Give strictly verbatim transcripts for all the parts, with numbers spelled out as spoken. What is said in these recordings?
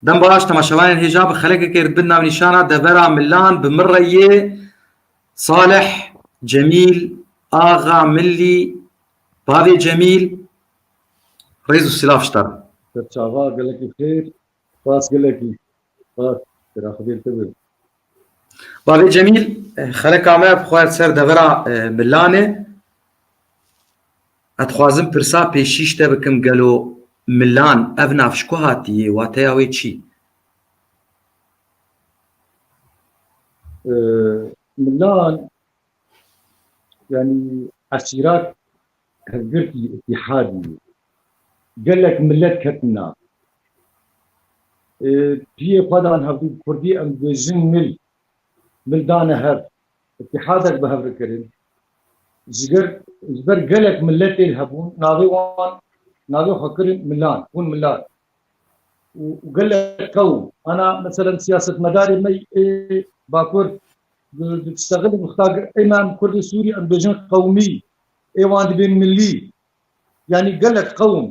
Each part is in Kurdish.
Dem baş, temaşevanên hêja, bi xelekekê re dibin navnîşana devera Milan bi min re yê Salih, Cemîl, Axa, Millî, Bavê Cemîl, rêz û silav ji te re. Serçava gelekî xêr, spas gelekî, spas, sera Xwedê li te be. Bavê Cemîl, xeleka me bi xwe li ser devera, e, Milanê. Ez dixwazim pirsa pêşî ji te bikim, gelo Milan ev nav ji ku hatiye, wateya wê çi? Ee, Milan, yani eşîrat hevgirtî, îtîhadî, gelek millet ketin nav. Ee, piyê xwe dan hevdû, bi kurdî em dibêjin mil, mil dane hev, îtîhadek bi hev re kirin. Ji ger, ji ber gelek milletê li hebûn, navê wan, navê xwe kirin milan, bûn milan. Û, û gelek qewm. Ana, meselen, siyasetmedarê me ê Bakur di, di tiştexilin, wexta ê me em Kurdê Sûrî em dibêjin qewmî, ê wan dibên millî. Yanî gelek qewm,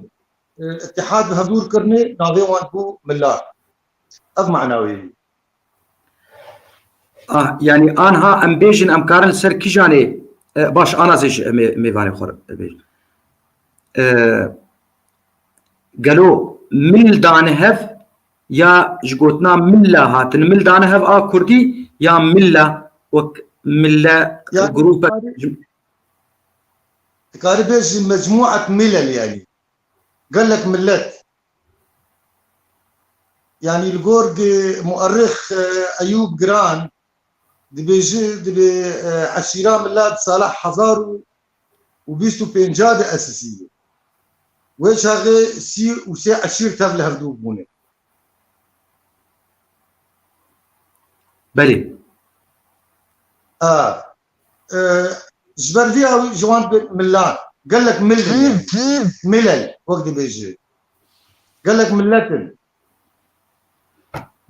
e, îtîhad bi hevdûr kirine, navê wan bû milan. Ev mana wê ye. Ah, yani anha em bêjin, em karin li ser kîjanê, e, baş, ana zê ji mê-, mêvanê xwe re bêjin. E, gelo mil dane hev ya ji gotina milla hatin? Mil dane hev a kurdî ya milla wek mille, yani, grûpek? Dikarî, dikarî bêjî mecmuat milel, yani. Gelek millet. Yani li gor gi-, muerrix, e, Eyûb Giran dibêje, dibê, e, eşîra milla di sala hezar û bîst û pênca de esisî. Wê çaxê sî û sê eşîr tev li hevdû bûne. Belê. A, e, ji ber vî awî ji wan dibê milan. Gelek mil in. Milel, wek dibêje. Gelek millet in.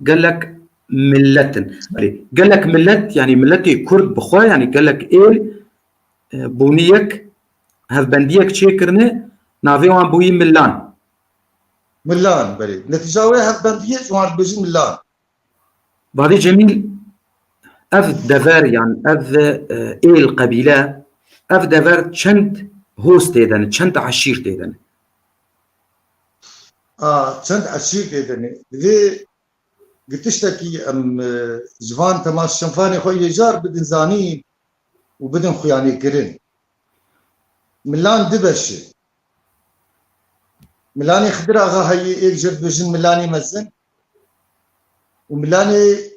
Gelek millet in. Belê. Gelek millet, yani milletê Kurd bi xwe, yani gelek êl, e, bûnî yek, hevbendiyek çêkirine, navê wan bûyî milan. Milan, belê. Netîca wê hevbendiyê ji wan dibêjin milan. Bavê Cemîl, ev dever, yan ev, e, êl, qebîle, ev dever çend hos tê de ne, çend eşîr tê de ne? A, çend eşîr tê de ne? Divê gi tiştekî em, e, ji van temaşevanê xwe yê car bidin zanîn û bidin xuyanîkirin. Milan du beş e. Milanê Xidir Axa heye, êk jê dibêjin Milanê Mezin û Milanê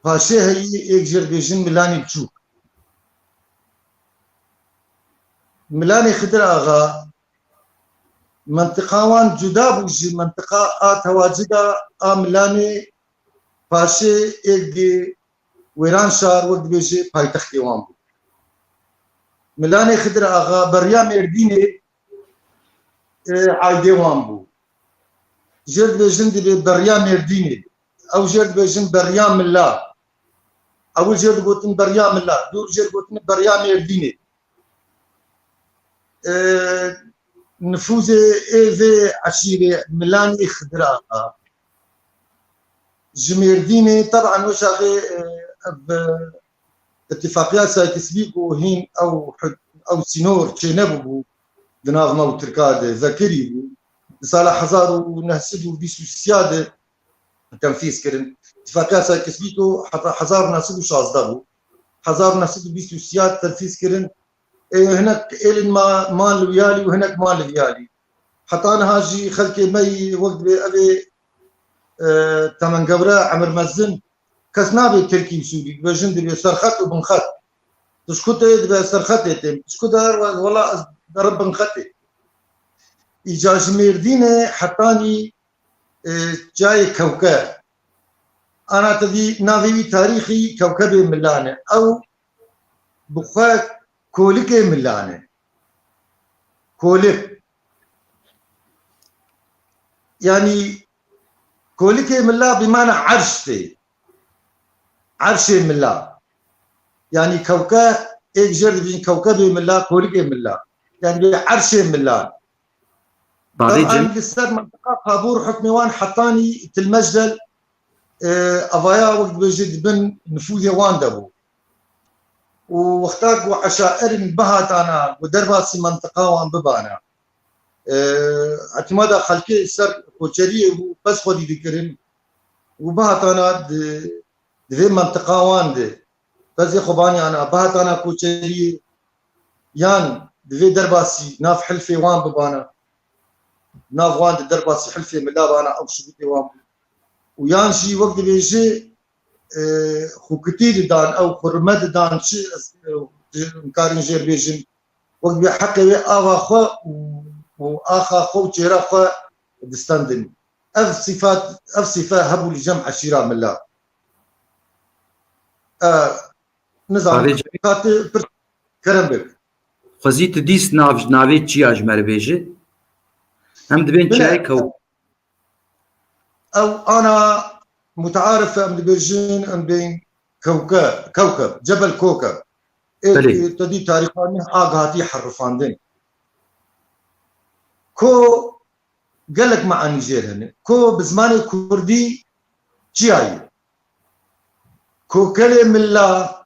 Paşê heye, êk jê dibêjin Milanê Biçûk. Milanê Xidir Axa, mentiqa wan cuda bû ji mentiqa a tewacida a Milanê Paşê, êk di Wêranşar, wek dibêje, paytextê wan bû. Milanê Xidir Axa beriya Mêrdînê, e, aydê wan bû. Jê dibêjin dibê beriya Mêrdînê. Ew jê dibêjin beriya Mila. Ew jê digotin beriya Mila. Dûr jê digotin beriya Mêrdînê. E, nifûzê ê vê eşîrê Milanê Xidir Axa ji Mêrdînê, teban wê çaxê, e, ev, e, îtîfaqiya Sykes-Picot hîn ew hud-, ew sînor çênebûbû di nav me û Tirka de, vekirî bû. Di sala hezar û neh sed û bîst û sê de tenfîz kirin. Îtîfaqiya Sykes-Picot heta hezar û neh sed û şazdeh bû. Hezar û neh sed û bîst û sê tenfîz kirin. Ê, hinek êlên ma-, man li wiyalî û hinek man li viyalî. Heta niha jî xelkê me yî wek dibê ev ê, e, temengewre, emir mezin, kes nabê tirkî û sûrî, dibêjin dibê serxet û binxet. Tu ji ku tê? Dibê serxetê têm. Ji ku der? Wela ez derim binxetê. Îca ji Mêrdînê hetanî, e, cayê Kewke. Ana te dî navê wî tarîxî Kewkebê Milan e. Ew bi xwe kolikê Milan e. Kolik. Yanî kolikê Mila bi mana erş tê. Erşê Mila. Yanî kewke, êk jê re dibêjin kewkebê Mila, kolikê Mila. Yanî bê erşê Mila. Bavê cem. Em li ser mentiqa Qabûr hukmê wan hetanî Tilmecdel, e, avaya wek dibêje di bin nifûzê wan de bû. Û wexta ku eşairên bihatana ku derbasî mentiqa wan bibana, e, îtimada xelkê ser koçeriyê bû, pez xwedî dikirin û bihatana di, di vê mentiqa wan de pezê xwe baniyana, bihatana koçeriyê yan di vê derbasî nav hilfê wan bibana, nav wan di derbasî hilfê mila bana, ew şibitê wan bû. Û yan jî wek dibêje, e, xwe kitî didan, ew xwe rime didan, çi ez, e, em karin jêr bêjin, wek dibê heqê wê ava xwe û, û axa xwe û çêra xwe distendin. Ev sîfat, ev sîfe hebû li cem eşîra mila. E, nizanim, Bavê cem. Ka tu pir kerem bik. Xwezî tu dîst nav, navê çiya ji me re bêje? Em dibên Bile. Çiyayê Kew. Ew ana mutaarif em dibêjin, em bên Kewke-, Kewkeb, Cebel Kokeb. Ê, Belê. Ê, te dî tarîxan ne, a gihatî herifandin. Ko gelek meanî jêr hene. Ko bi zimanê kurdî çiya ye? Kokelê mila,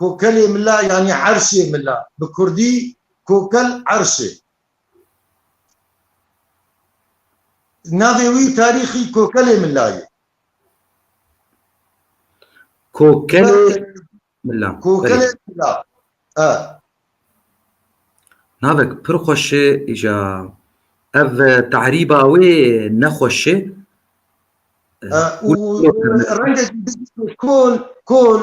kokelê mila, yanî erşê mila. Bi kurdî kokel erşê. Navê wî tarîxî kokelê mila ye. Kokelê mila. Kokelê mila. E. Navek pir xweş e, îja ev, e, tahrîba wê nexweş e. E, û rengek kol, kol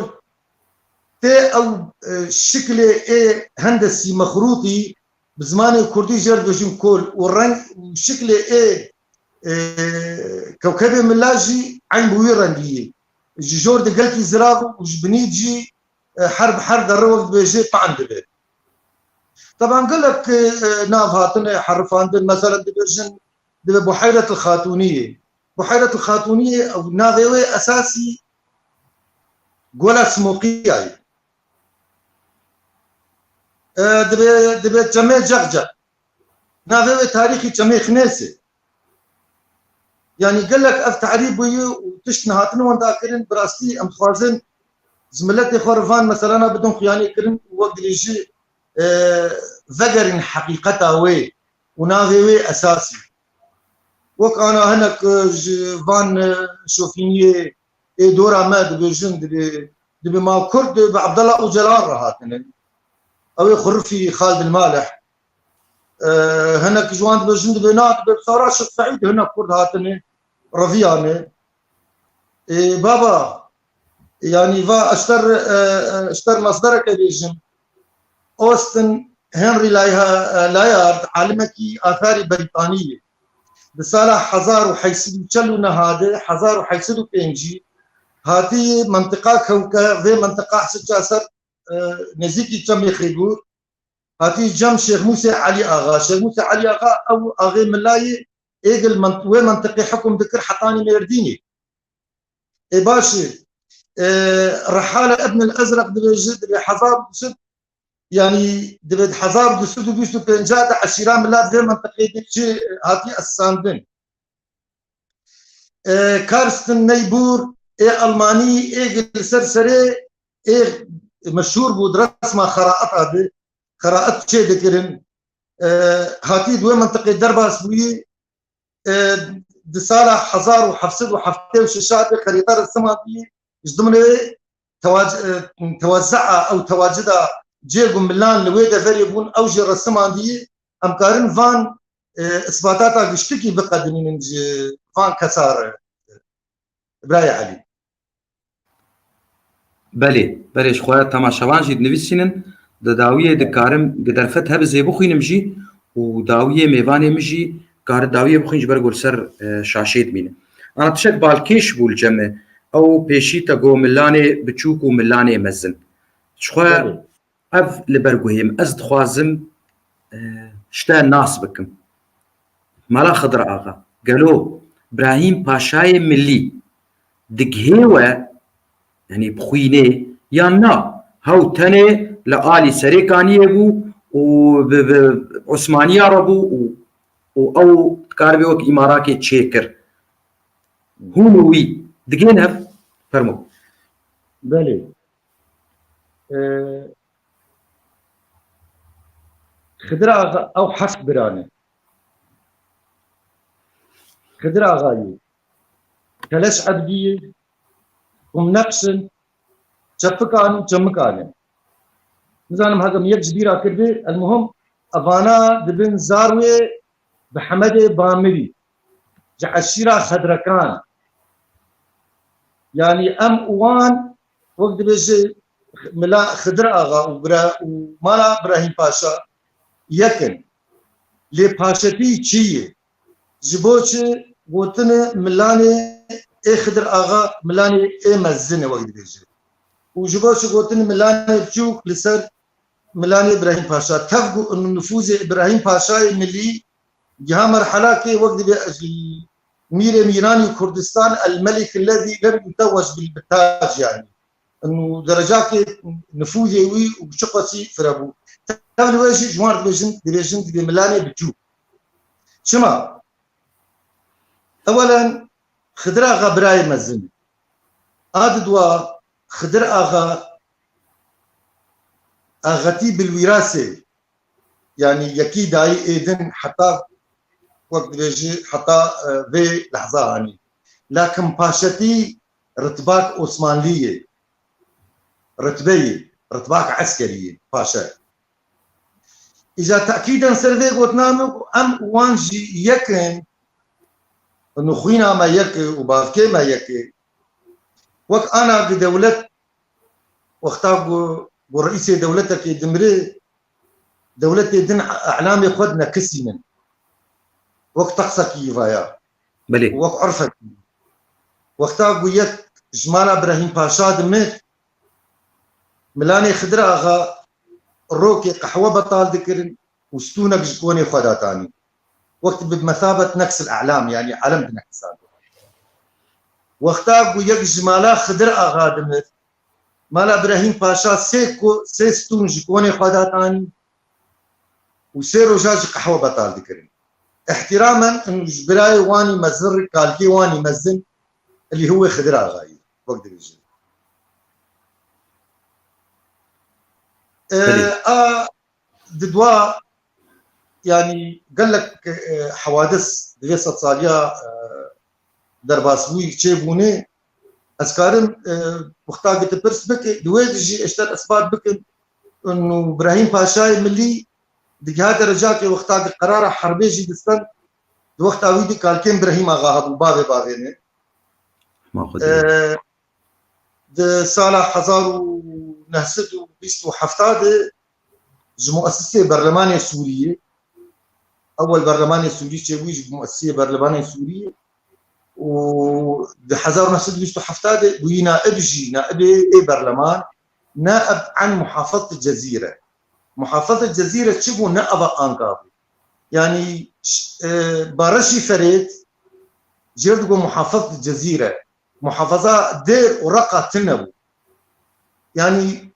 tê ew, e, şiklê ê hendesî mexrûtî bi zimanê kurdî jê re dibêjin kol û reng û şiklê ê, e, kewkebê mila jî eyn bi wî rengî ye. Ji jor de gelkî zirav û ji binî jî, e, her bi her derre wek dibêje, pan dibe. Teban gelek, e, nav hatine herifandin, mesela dibêjin, dibe Buheyretil Xatûniyê. Buheyretil Xatûniyê, ew navê wê esasî Gola Simoqiya ye. E, dibe, dibe Çemê Cexcex. Navê wê tarîxî Çemê Xinêsê. Yanî gelek ev tarîf bûye û tişt nehatine wenda kirin, bi rastî em dixwazin ji miletê xwe re van meselana bidin xuyanî kirin û wek dirêjî, e, vegerîn heqîqeta wê û navê wê esasî. Wek ana hinek, e, ji van, e, şofîniyê ê dora me dibêjin, dibê, dibê ma Kurd bi Abdullah Ocalan re hatine. Ew ê xurifî Xalid el Malih. E, hinek ji wan dibêjin, dibê na, dibê Sara Şêx Seîd hinek Kurd hatine, reviyane. Ê, baba, yanî va ez ji te re, e, e, ji te re masdereke bêjim. Austin Henry Lay-, e, Layard, alimekî atharî Brîtanî ye. Di sala hezar û heyt sed û çel û neh de, hezar û heyt sed û pêncî, hatî mentiqa Kewke, vê mentiqa hişt çar ser, e, nêzîkî Çemê Xêbûr, hatî cem Şêx Mûsê Elî Axa. Şêx Mûsê Elî Axa ew axê milayê êgil ment-, wê mentiqê hukum dikir hetanî Mêrdînê. Ê baş e, e, Rehala Ibn el-Ezreq dibêje, dibê hezar û du sed, yanî dibê hezar û du sed û bîst û pênc de eşîra milat vê mentiqê de çi hatî esandin. E, Karsten Niebuhr ê Almanî ê li ser serê ê meşhûr bû di resma xeraeta de, xeraet çê dikirin. E, hatî di wê mentiqê derbas bûyî, e, di sala hezar û heft sed û heftê û şeş de xerîta resimandiye, ji dimrê tewac-, e, tewezea ew tewacida cê ku milan li wê deverê bûn, ew jî resimandiye, em karin van, e, isbatata giştikî biqedinînin ji van kesa re, birayê Elî. Belê, belê, ji xwe temaşevan jî dinivîsînin, di dawiyê dikarim gi derfet hebizê bixwînim jî û dawiyê mêvanê min jî kari dawiyê bixwîn ji ber ku li ser, e, şaşê dimîne. Ana tişek balkêş bû li cem me, ew pêşî te got milanê biçûk û milanê mezin. Ji xwe Belê. Ev li ber guhê min, ez dixwazim, e, ji te nas bikim. Mala Xidir Axa, gelo Brahîm Paşayê Milî digihê we, yanî bi xwînê yan na? Hew tenê li alî Serêkaniyê bû û bi, bi Osmaniya re bû û û ew dikaribe wek îmarakê çêkir. Hûn û wî digên hev? Fermo. Belê. E, Xidir Axa, ew heft bira ne. Xidir Axayê, Keleş Ebdiyê, Xumneqş in, Çepikan in, Çemikan in. Nizanim heke min yek ji bîra kirdi, elmuhim evana dibin zarwê bi Hemedê Bamirî, ji eşîra Xedrekan. Yanî em û wan, wek dibêje Mila Xidir Axa û bira-, û mala Birahîm Paşa yek in. Lê paşetî çi ye? Ji bo çi gotine milanê ê Xidir Axa, milanê ê mezin e wek dibêje? Û ji bo çi gotine milanê biçûk li ser milanê Îbrahîm Paşa? Tev ku nifûzê Îbrahîm Paşayê milî giha merhelakê wek dibê mîrê mîranî Kurdistan, el melik lezî lem yutewwec bil tac, yanî. Û derecakê nifûzê wî û çi qasî fire bû. Tev li wê jî ji wan dibêjin, dibêjin dibê milanê biçûk. Çima? Ewelen Xidir Axa birayê mezin e. A didwa Xidir Axa axetî bil wîrasê, yanî yekî dayî êdin heta wek dibêjî heta, e, vê lehza hanî. Lakin paşetî ritbak Osmanlî ye. Ritbeyê, ritbak eskerî ye, paşe. Îca tekîden ser vê gotina min ku em û wan jî yek in, nixwîna me yek e û bavkê me yek e. Wek ana ku dewlet, wexta ku, ku reîsê dewletekê dimire, dewletê din e'lamê xwe dinekisînin. Wek teqsekî vaya. Belê. Wek urfekî. Wexta ku yek ji mala Birahîm Paşa dimir, milanê Xidir Axa rokê qehwe betal dikirin û stûnek ji konê xwe datanî. Wek bi mesabet neksil e'lam, yanî elem dinekisan. Wexta ku yek ji mala Xidir Axa dimir, mala Birahîm Paşa sê ko-, sê stûn ji konê xwe datanî û sê roja ji qehwe betal dikirin. Îhtîramen û ji birayê wanî mezin, kalkê wanî mezin, Elî Huwê Xidir Axayî, wek dibêjin. E, Belê. A di dua, yanî gelek, e, hewadis di vê sedsaliya, e, derbasbûyî çêbûne, ez karim, e, wexta ku tu pirs bike, di wê de jî ez te isbat bikim, û Birahîm Paşayê Milî digiha derecakê wexta ku qerara herbê jî disten, di wexta wî de kalkên Birahîm Axa hebû, bavê bavê ne. Ma xwe E, dê. Di sala hezar û neh sed û bîst û heft de ji muesisê berlemanê Sûriyê, ewel berlemanê Sûrî çêbûyî ji muesisê berlemanê Sûriyê û di hezar û neh sed û bîst û heft de bûyî naib jî, naibê ê berleman, naib an muhafazet Cezîre. Muhafazet Cezîre çi bû? Ne ava Anka bû. Yanî ş-, e, Bareşî Ferêt jêr digo muhafazet Cezîre. Muhafaza Dêr û Reqa tune bû. Yanî,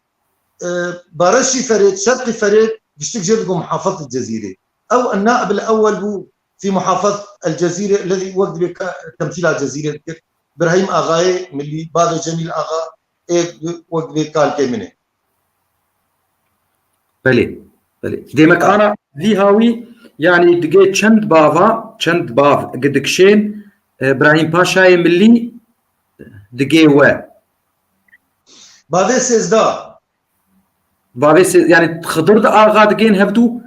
e, Bareşî Ferêt, Şerqî Ferêt, giştik jê digo muhafazet Cezîrê. Ew naib el ewel bû fî muhafazet el Cezîre, lezî wek dibê ka-, temsîla Cezîrê dikir. Birahîm Axayê Milî, bavê Cemîl Axa, ê wek dibê kalkê min e. Belê, belê. Demek ana vî hawî, yanî digê çend bava, çend bav gi dikşên, e, Birahîm Paşayê Milî digê we? Bavê sêzdeh. Bavê sê-, yanî Xidir di Axa digên hevdû?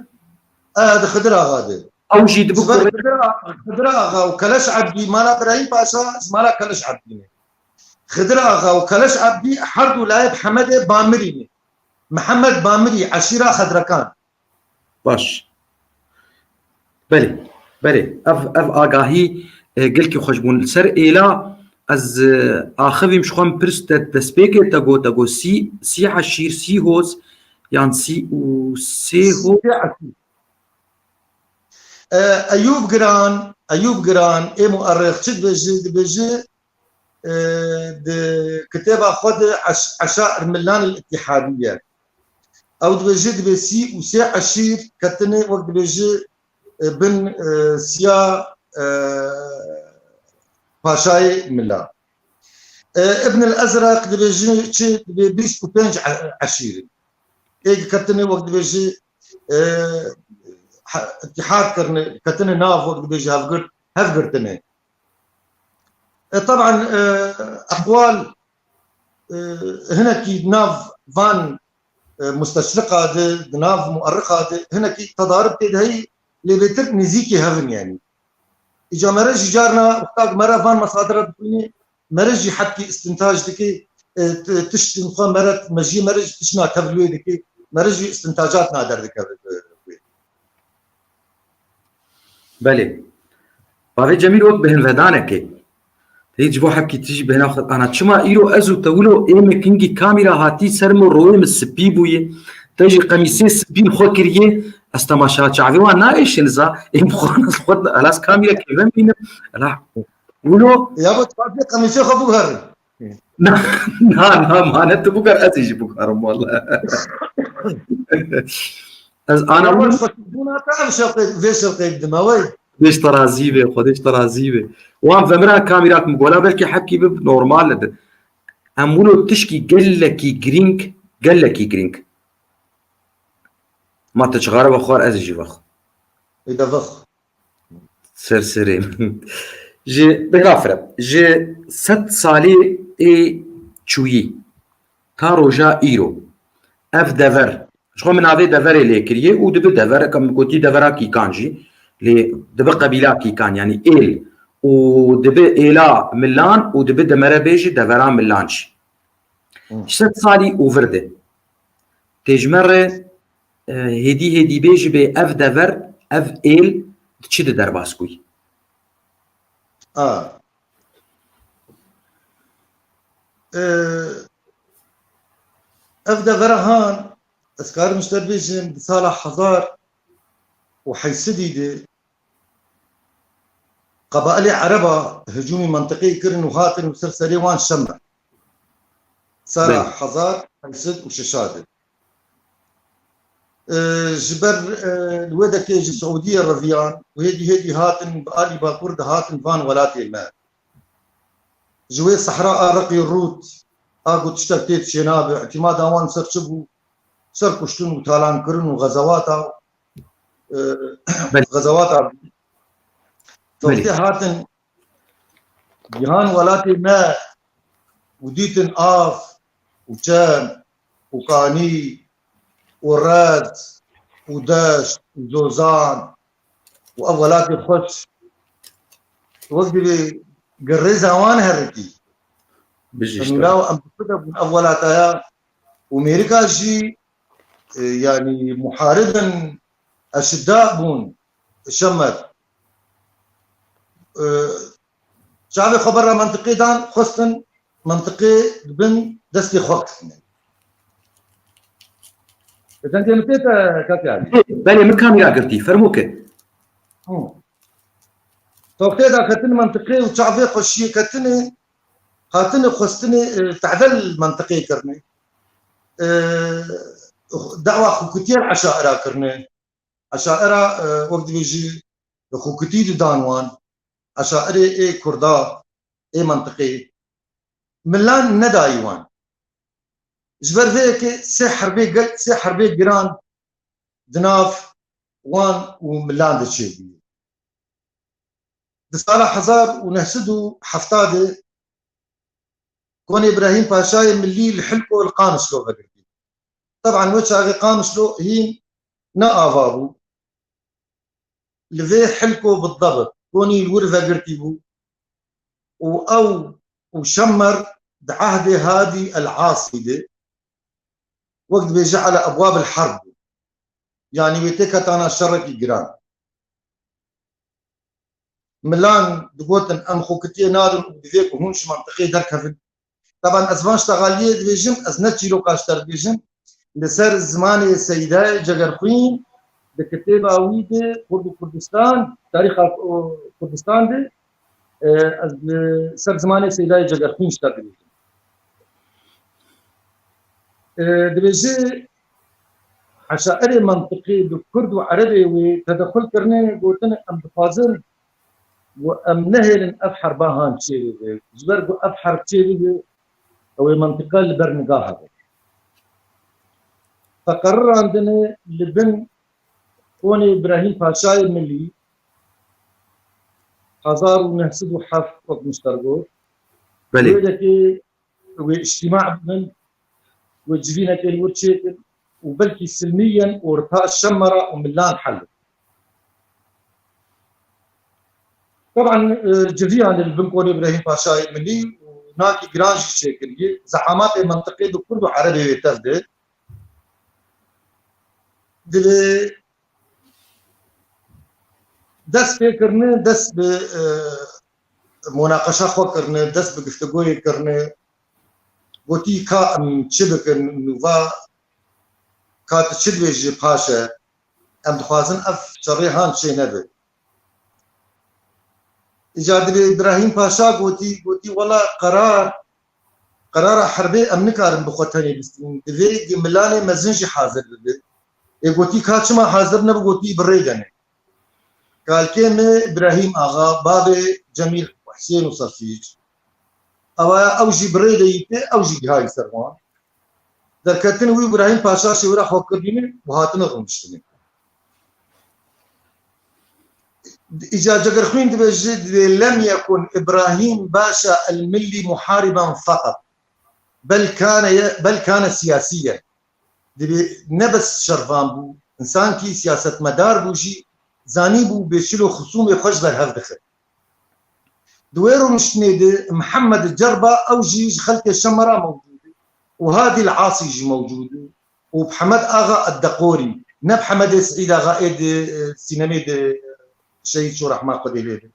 E, di Xidir Axa de. Ew jî dibi Ji ber kurê- Xidir A-, Xidir Axa û Keleş Ebdî, mala Birahîm Paşa, ji mala Keleş Ebdî ne. Xidir Axa û Keleş Ebdî her du layê bi Hemedê Bamirî ne. Mihemed Bamirî, eşîra Xedrekan. Baş. Belê, belê. Ev, ev agahî, e, gelkî xweş bûn. Li ser êla ez, e, axivîm ji xwe min pirs te destpêkê te got, te got sî, sî eşîr, sî hoz, yan sî û sê hoz. Sî eşîr. E, Eyûb Giran, Eyûb Giran, ê muerrix çi dibêje? Dibêje, e, di kitêba xwe de Eş-, Eşair Millan el Îttihadiye. Ew dibêje, dibê sî û sê eşîr ketine, wek dibêje, e, bin, e, Siya, e, Paşayê Mila. E, Ibn el-Ezraq dibêjin çi, dibê bîst û pênc e-, eşîr in. Ê ketine wek dibêjî, e, he-, îtîhad kirine, ketine nav wek dibêjî hevgirt, hevgirtine. E, teban, e, eqwal, e, hinekî di nav van, e, musteşriqa de, di nav muerrixa de, hinekî tedarib tê de heyî, lê bêtir nêzîkî hev in yanî. Îca mere jî carna wexta ku mere van mesadira dixwînî, mere jî hebkî îstintaj dikî, e, t-, tiştên xwe mere, mejiyê mere jî tiştna tevlûyê dikî, mere jî îstintacat na derdikeve, e, wê. Belê. Bavê Cemîl wek bihinvedanekê. Hîç bo hebkî tijî bihna xwe. Ana çima îro ez û te wilo ê me kingî kamîra hatî ser min, royê min spî bûye. Te jî qemîsê spî xwe kiriye. Ez temaşa çavê wan naêşin za. Ê bi xwe nas xwe elas kamîra kêven bînim. Ela wilo. Ya bo tu qemîsê xwe biguherin. Na, na, na, mane tu bikar, ez ê jî bikarim walla. Ez ana Ama wilo. Xweşikbûna te ev şewqê, vê şewqê dime wey. Xwedê ji te razî be, Xwedê ji te razî be. Wan vemira kamîrak min gola belkî hebkî bib normal e. Em wilo tişkî gelekî girîng, gelekî girîng. Ma te çixare vexwar ez ê jî vexw. Ê de vexw. Ser serê min. Ji bêhna fire. Ji sed salê ê çûyî ta roja îro ev dever, ji xwe min navê deverê lê kiriye û dibi dever, em gotî devera Kîkan jî, lê dibi qebîla Kîkan, yanî êl û dibi êla Milan û dibi demere bê jî devera Milan jî. Hmm. Ji sed salî û vir de tê ji me re, e, hêdî hêdî bê ji bê ev dever, ev êl di çi de derbas bûyî? A. E, ev devera han, ez karim ji te bêjim, di sala hezar û heysedî de Qebailê Ereba hicûmî mentiqeyê kirin û hatin û ser serê wan şeme. Sala Belê. hezar heyt sed û şeş de. E, ji ber, e, li wê dekê ji Siûdiyê reviyan û hêdî hêdî hatin bi alî bakur de hatin van welatê me. Ji wê sehra a Reqî Rût a ku tiştek tê dişênabe, îtîmada wan ser çi bû? Ser kuştin û talankirin û xezewata, e, Belê. xezewata. Belê. Wextê hatin Gihan welatê me û dîtin av û çem û kanî û red û deşt û zozan û ev welatê xweş wek divê girêza wan herikî. Bijî Em işte. Law em bixwe bûn ev welataya û Mêrika jî, e, yanî muharibin eşidda bûn, şemet. E, çavê xwe berra mentiqê dan, xwestin mentiqê di bin destê xwe bistînin. E, dengê min tê te, Kak Alî? Belê, min kamîra girtî, fermo ke. Hı. Toxtê da ketin mentiqê û çavê xwe şiyê ketinê, hatine xwestinê, e, tehdel mentiqê kirine. E, dawa xûkitiyê eşaira kirine. Eşaira, e, wek dibêjî, xûkitî didan wan. Eşairê ê Kurda, ê mentiqê. Milan nedayî wan. Ji ber vê yekê sê herbê gel-, sê herbê giran di nav wan û Milan de çêbûye. Di sala hezar û neh sed û hefta de Konê Îbrahîm Paşayê Milî li Hilko li Qamişlo vegirtî. Teban wê çaxê Qamişlo hîn ne ava bû. Li vê Hilko bidebit Konî li wir vegirtî bû û ew û Şemmer di ehdê Hadî el Asî de wek dibêje ele ebwab el herb bû. Yanî wê tê ketana şerekî giran. Milan digotin, em xokitiyê nadin û divê ku hûn ji mentiqê derkevin. Teban ez van ştegaliyê dibêjim, ez ne çîroka ji te dibêjim. Li ser zimanê Seydayê Cegerxwîn di kitêba wî de Kurd û Kurdistan, tarîxa, o, Kurdistan de, e, ez li ser zimanê Seydayê Cegerxwîn ji te dibêjim. E, dibêje, Eşairê mentiqê bi Kurd û Erebê wê tedexul kirine, gotine, em dixwazin û em nehêlin ev herba han çêbibe. Ji ber ku ev herb çêbibe, ew ê mentiqe li ber nigaha be. Xwe qerirandine li bin konê Birahîm Paşayê Milî, hezar û neh sed û heft wek min ji te re got. Belê. Wê dekê wê îctîma bibin, wê civînekê li wir çêkin û belkî silmiyen orta Şemera û Milan hel. Teban, e, civiyan li bin konê Birahîm Paşayê Milî û nakî giran jî çêkiriye. Zeamatê mentiqê bi Kurd û Erebê wê tev de. Divê dest pê kirine, dest bi, e, munaqeşa xwe kirine, dest bi giftegoyê kirine. Gotî, ka em çi bikin, nûva ka tu çi dibêjî paş e, em dixwazin ev şerê han çê nebe. Îca divê Îbrahîm Paşa gotî, gotî, wela qerar, qerara herbê em nikarin bi xwe tenê bistînin. Divê milanê mezin jî hazir bibe. Ê gotî, ka çima hazir nebe, gotî, bi rê de ne. Kalkê me Îbrahîm Axa, bavê Cemîl, Husên û Sefîc. Ewa ew jî bi rê de yî tê, ew jî gihayî ser wan. Derketin wî Îbrahîm Paşa şêwira xwe kirdîne û hatine rûniştinê. Îca Cegerxwîn dibêje, dibê, "Lem yekun Îbrahîm Paşa el-Millî muhariben feqet, bel kane, bel kane siyasiyen." Dibê ne bes şervan bû, însankî siyasetmedar bû jî, zanîbû bê çil û xisûmê xwe ji ber hev dixe. Di wê rûniştinê de Mihemed Cerba, ew jî ji xelkê Şemera mewcûd e û Hadî li Asî jî mewcûd e û Mihemed Axa Eddeqorî, ne Mihemedê Seîd Axa ê di, e, sînemê de, e, şehîd çû, rehma Xwedê lê be.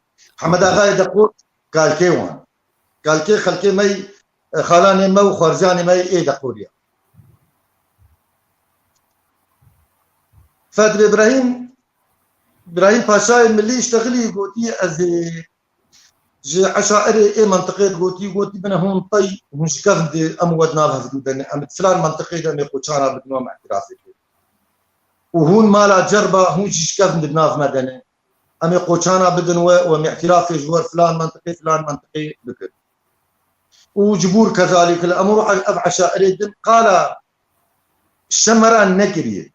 Mihemed Axayê Deqor kalkê wan. Kalkê xelkê me yî, e, xalanê me û xwarziyanê me yî ê Deqorî ye. Fedil Îbrahîm, Îbrahîm Paşayê Milî îştexilî gotî, ez ê ji eşairê ê mentiqê digotî, gotî, bine hûn tey, hûn ji kevn de em we di nav hevdû de ne, em di filan mentiqê de em ê qoçana bidin û em îtirafê bikin. Û hûn mala Cerba, hûn jî ji kevn de di nav me de ne. Em ê qoçana bidin we û em îtirafê ji wer filan mentiqê, filan mentiqê bikin. Û Cibûr kezalîk, li Emrû ev eşairê din qala Şemera nekiriye.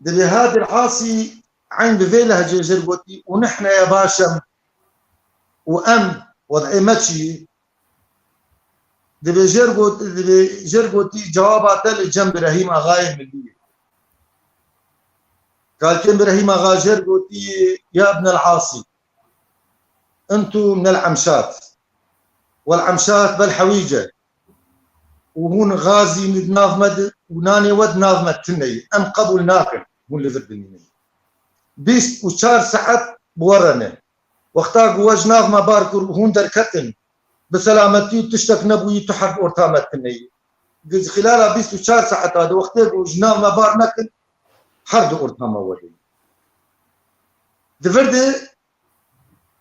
Dibê Hadil Asî eyn bi vê lehcê jê re gotî, "Û nihne ye başem û em, wed'ê me çi ye?" Dibê jê re got-, dibê jê re gotî, "Cewaba te li cem Birahîm Axayê Milî ye." Kalkên Birahîm Axa jê re gotî, "Ya Ibn el Asî, entu min el Emşat, wel Emşat bel hewîce, û hûn gazî di nav me de û nanê we di nav me tune ye. Em qebûl nakin hûn li vir bimînin. Bîst û çar saet bi we re ne. Wexta ku we ji nav me bar kir û hûn derketin, bi selametî û tiştek nebûyî, tu her di orta me tune yî. Xilala bîst û çar saeta de wextê ku ji nav me bar nekin, her di orta me we de yî." Di vir de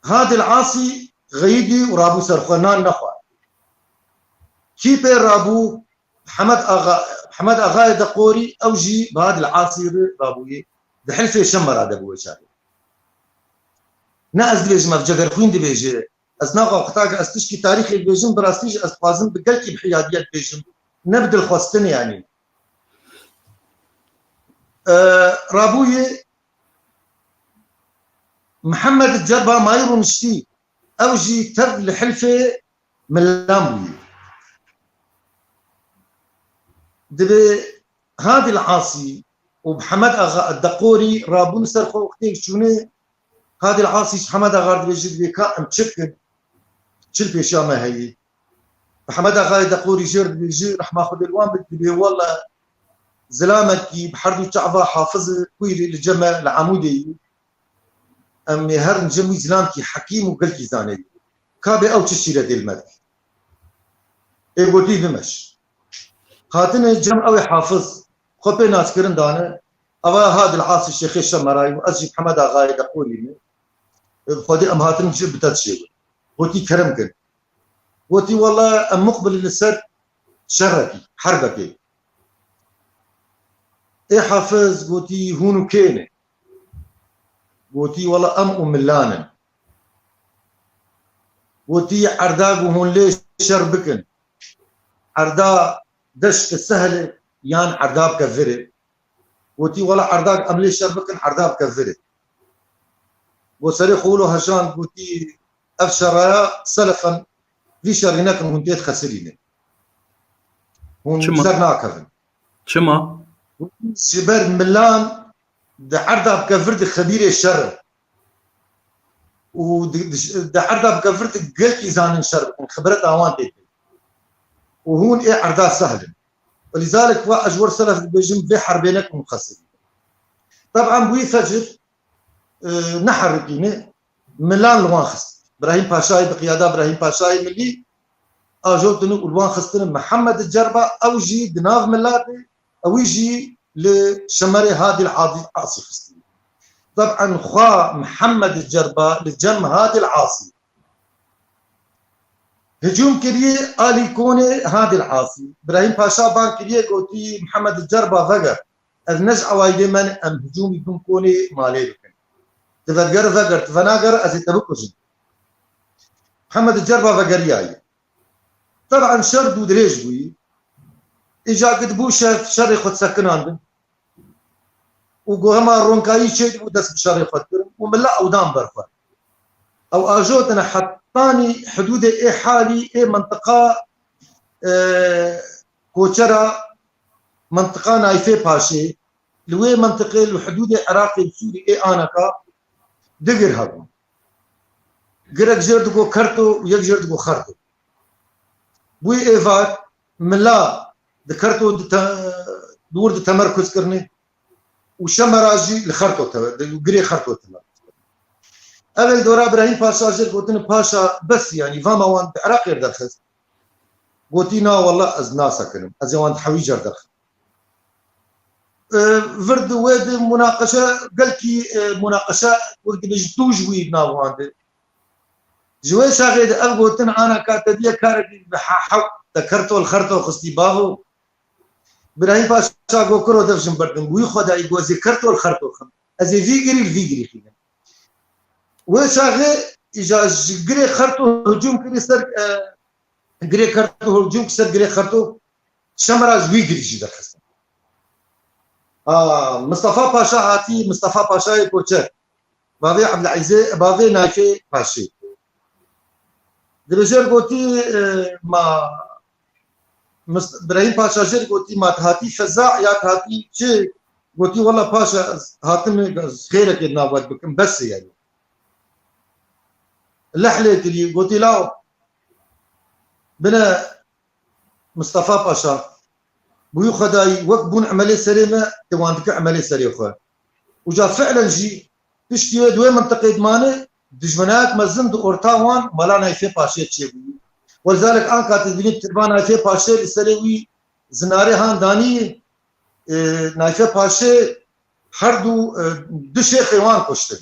Hadil Asî xeyidî û rabû ser xwe, nan nexwar. Kî pê rabû? Hemed Axa, Hemed Axayê Deqorî, ew jî bi Hadil Asî re rabûyê. Di Hilfê Şemera de bû wê çaxê. Ne ez dibêjim, ev Cegerxwîn dibêje. Ez naxwe qutake, ez tişkî tarîxê dibêjim, bi rastî jî ez dixwazim bi gelkî bi hiyadiyet bibêjim. Ne bi dilxwestin yanî. E, rabûyê Mihemed Cerba mayî rûniştî, ew jî tev li Hilfê Milan bûyî. Dibê Hadil Asî û Mihemed Axa Eddeqorî rabûn ser xwe wextê çûnê, Hadil Asî ji Mihemed Axa dibêje, dibê ka em çi bikin? Çi li pêşiya me heye? Mihemed Axayê Deqorî jê re dibêje, rehma Xwedê li wan bit, dibê wele zilamekî bi her du çava Hafiz Kuyrî li cem me li Amûdê yî. Em ê herin cem wî, zilamkî hekîm û gelkî zaneyî. Ka bê ew çi şîretê li me dike? Ê gotî bimeş. Hatine cem ew ê Hafiz, xwe pê naskirin dane. Eva Hadil Asî Şêxê Şemerayî û ez jî Mihemed Axayê Deqorî me. Xwedê em hatin ji bi te dişêwin. Gotî kerem kin. Gotî wele em muqbil li ser şerekî, herbekê. Ê Hafiz gotî, hûn û kê ne? Gotî, wela em û milan in. Gotî, erda ku hûn lê şer bikin, erda Deşt Sehl e yan erda bi kevir e? Gotî, wela erda em lê şer bikin, erda bi kevir e. Got, serê xwe wilo heşand, gotî, ev şeraya selefen vî şerî nekin, hûn tê dixesirînin. Hûn Çima? ser nakevin. Çima? Ji ber milan di erda bi kevir di xebîrê şer in. Û di, di, di erda bi kevir di gelkî zanin şer bikin, xibreta wan tê tê. Û hûn ê erda sehl in. Lîzalik ve ez ji wir selef dibêjim, vê herbê nekin, hûn xesirînin. Teban bûyî fecir, e, neherikîne, milan li wan xist. Brahîm Paşayê, bi qiyada Brahîm Paşayê Milî, ajotin û li wan xistine. Mihemed Cerba, ew jî di nav milatê, ewî jî li Şemerê Hadî Asî xistine. Teban xwe Mihemed Cerba li cem Hadî Asî hicûm kiriye alî konê Hadî Asî. Brahîm Paşa bang kiriye, gotî, Mihemed Cerba veger. Ez ne ji ewaydê me ne, em hicûmî bin konê malê bikin. Tu vedger veger, tu venagere ez ê te bikujim. Mihemed Cerba vegeriyaye. Teban şer dû dirêj bûyî. Îca gid bû şer, şerê xwe sekinandin. Û ku hema ronkayî çêdibû, dest bi şerê xwe dikirin û mila ew dan ber xwe. Ew ajotine hetanî hidûdê ê halî, ê mintiqa, e, koçera mintiqa Nayfê Paşê, li wê mintiqê, li hidûdê Iraqê û Sûrî ê aneka du gir hebûn. Girek jêr digo Kerto û yek jêr digo Xerto. Bûyî êvar mila di Kerto di te-, di wir di temerkuz kirine û Şemera jî li Xerto te-, di girê Xerto temerkuz kirine. Ev ê li dora Brahîm Paşa jêr gotine, Paşa bes, yanî vama wan di Iraqê derxist. Gotî, na wela ez nasekinim. Ez ê wan di hewî car derxim. E, vir di wê di munaqeşe, gelkî, e, munaqeşe wek dibêjin tûj bûyî di nav wan de. Ji wê çaxê de ev gotin, ana ka te diye karekî bi he-, hew te Kerto li Xerto xistî bavo. Birahîm Paşa got, kuro dev jin berdin. Wî Xwedayî got, ez ê Kerto li Xerto xim. Ez ê vî girî li vî girî xînim. Wê çaxê îca ji girê Xerto hicûm kirî ser, e, girê Xerto hicûm kir ser girê Xerto, Şemera ji wî girî jî derxistin. A, Mistefa Paşa hatî, Mistefa Paşayê Koçer. Bavê Ebdilezîzê, bavê Nayfê Paşê. Dibêje gotî, e, ma Mis-, Birahîm Paşa jê gotî, ma tu hatî feza ya tu hatî çi? Gotî, wela Paşa ez hatim, ez xêrekê di nav we bikim, bes e yani. Leh lê kirî, gotî, law, bine Mistefa Paşa, bûyî Xwedayî, wek bûn emelê serê me, tu wan dike emelê serê xwe. Û ca fi'len jî piştî wê di wê mintiqê dimane, dijminayek mezin di orta wan mala Nayfê Paşê çêbûyî. Welzalek anka tu dibînî tirba Nayfê Paşê li serê wî zinarê han danî, e, Nayfê Paşê her du, e, du şêxê wan kuştin.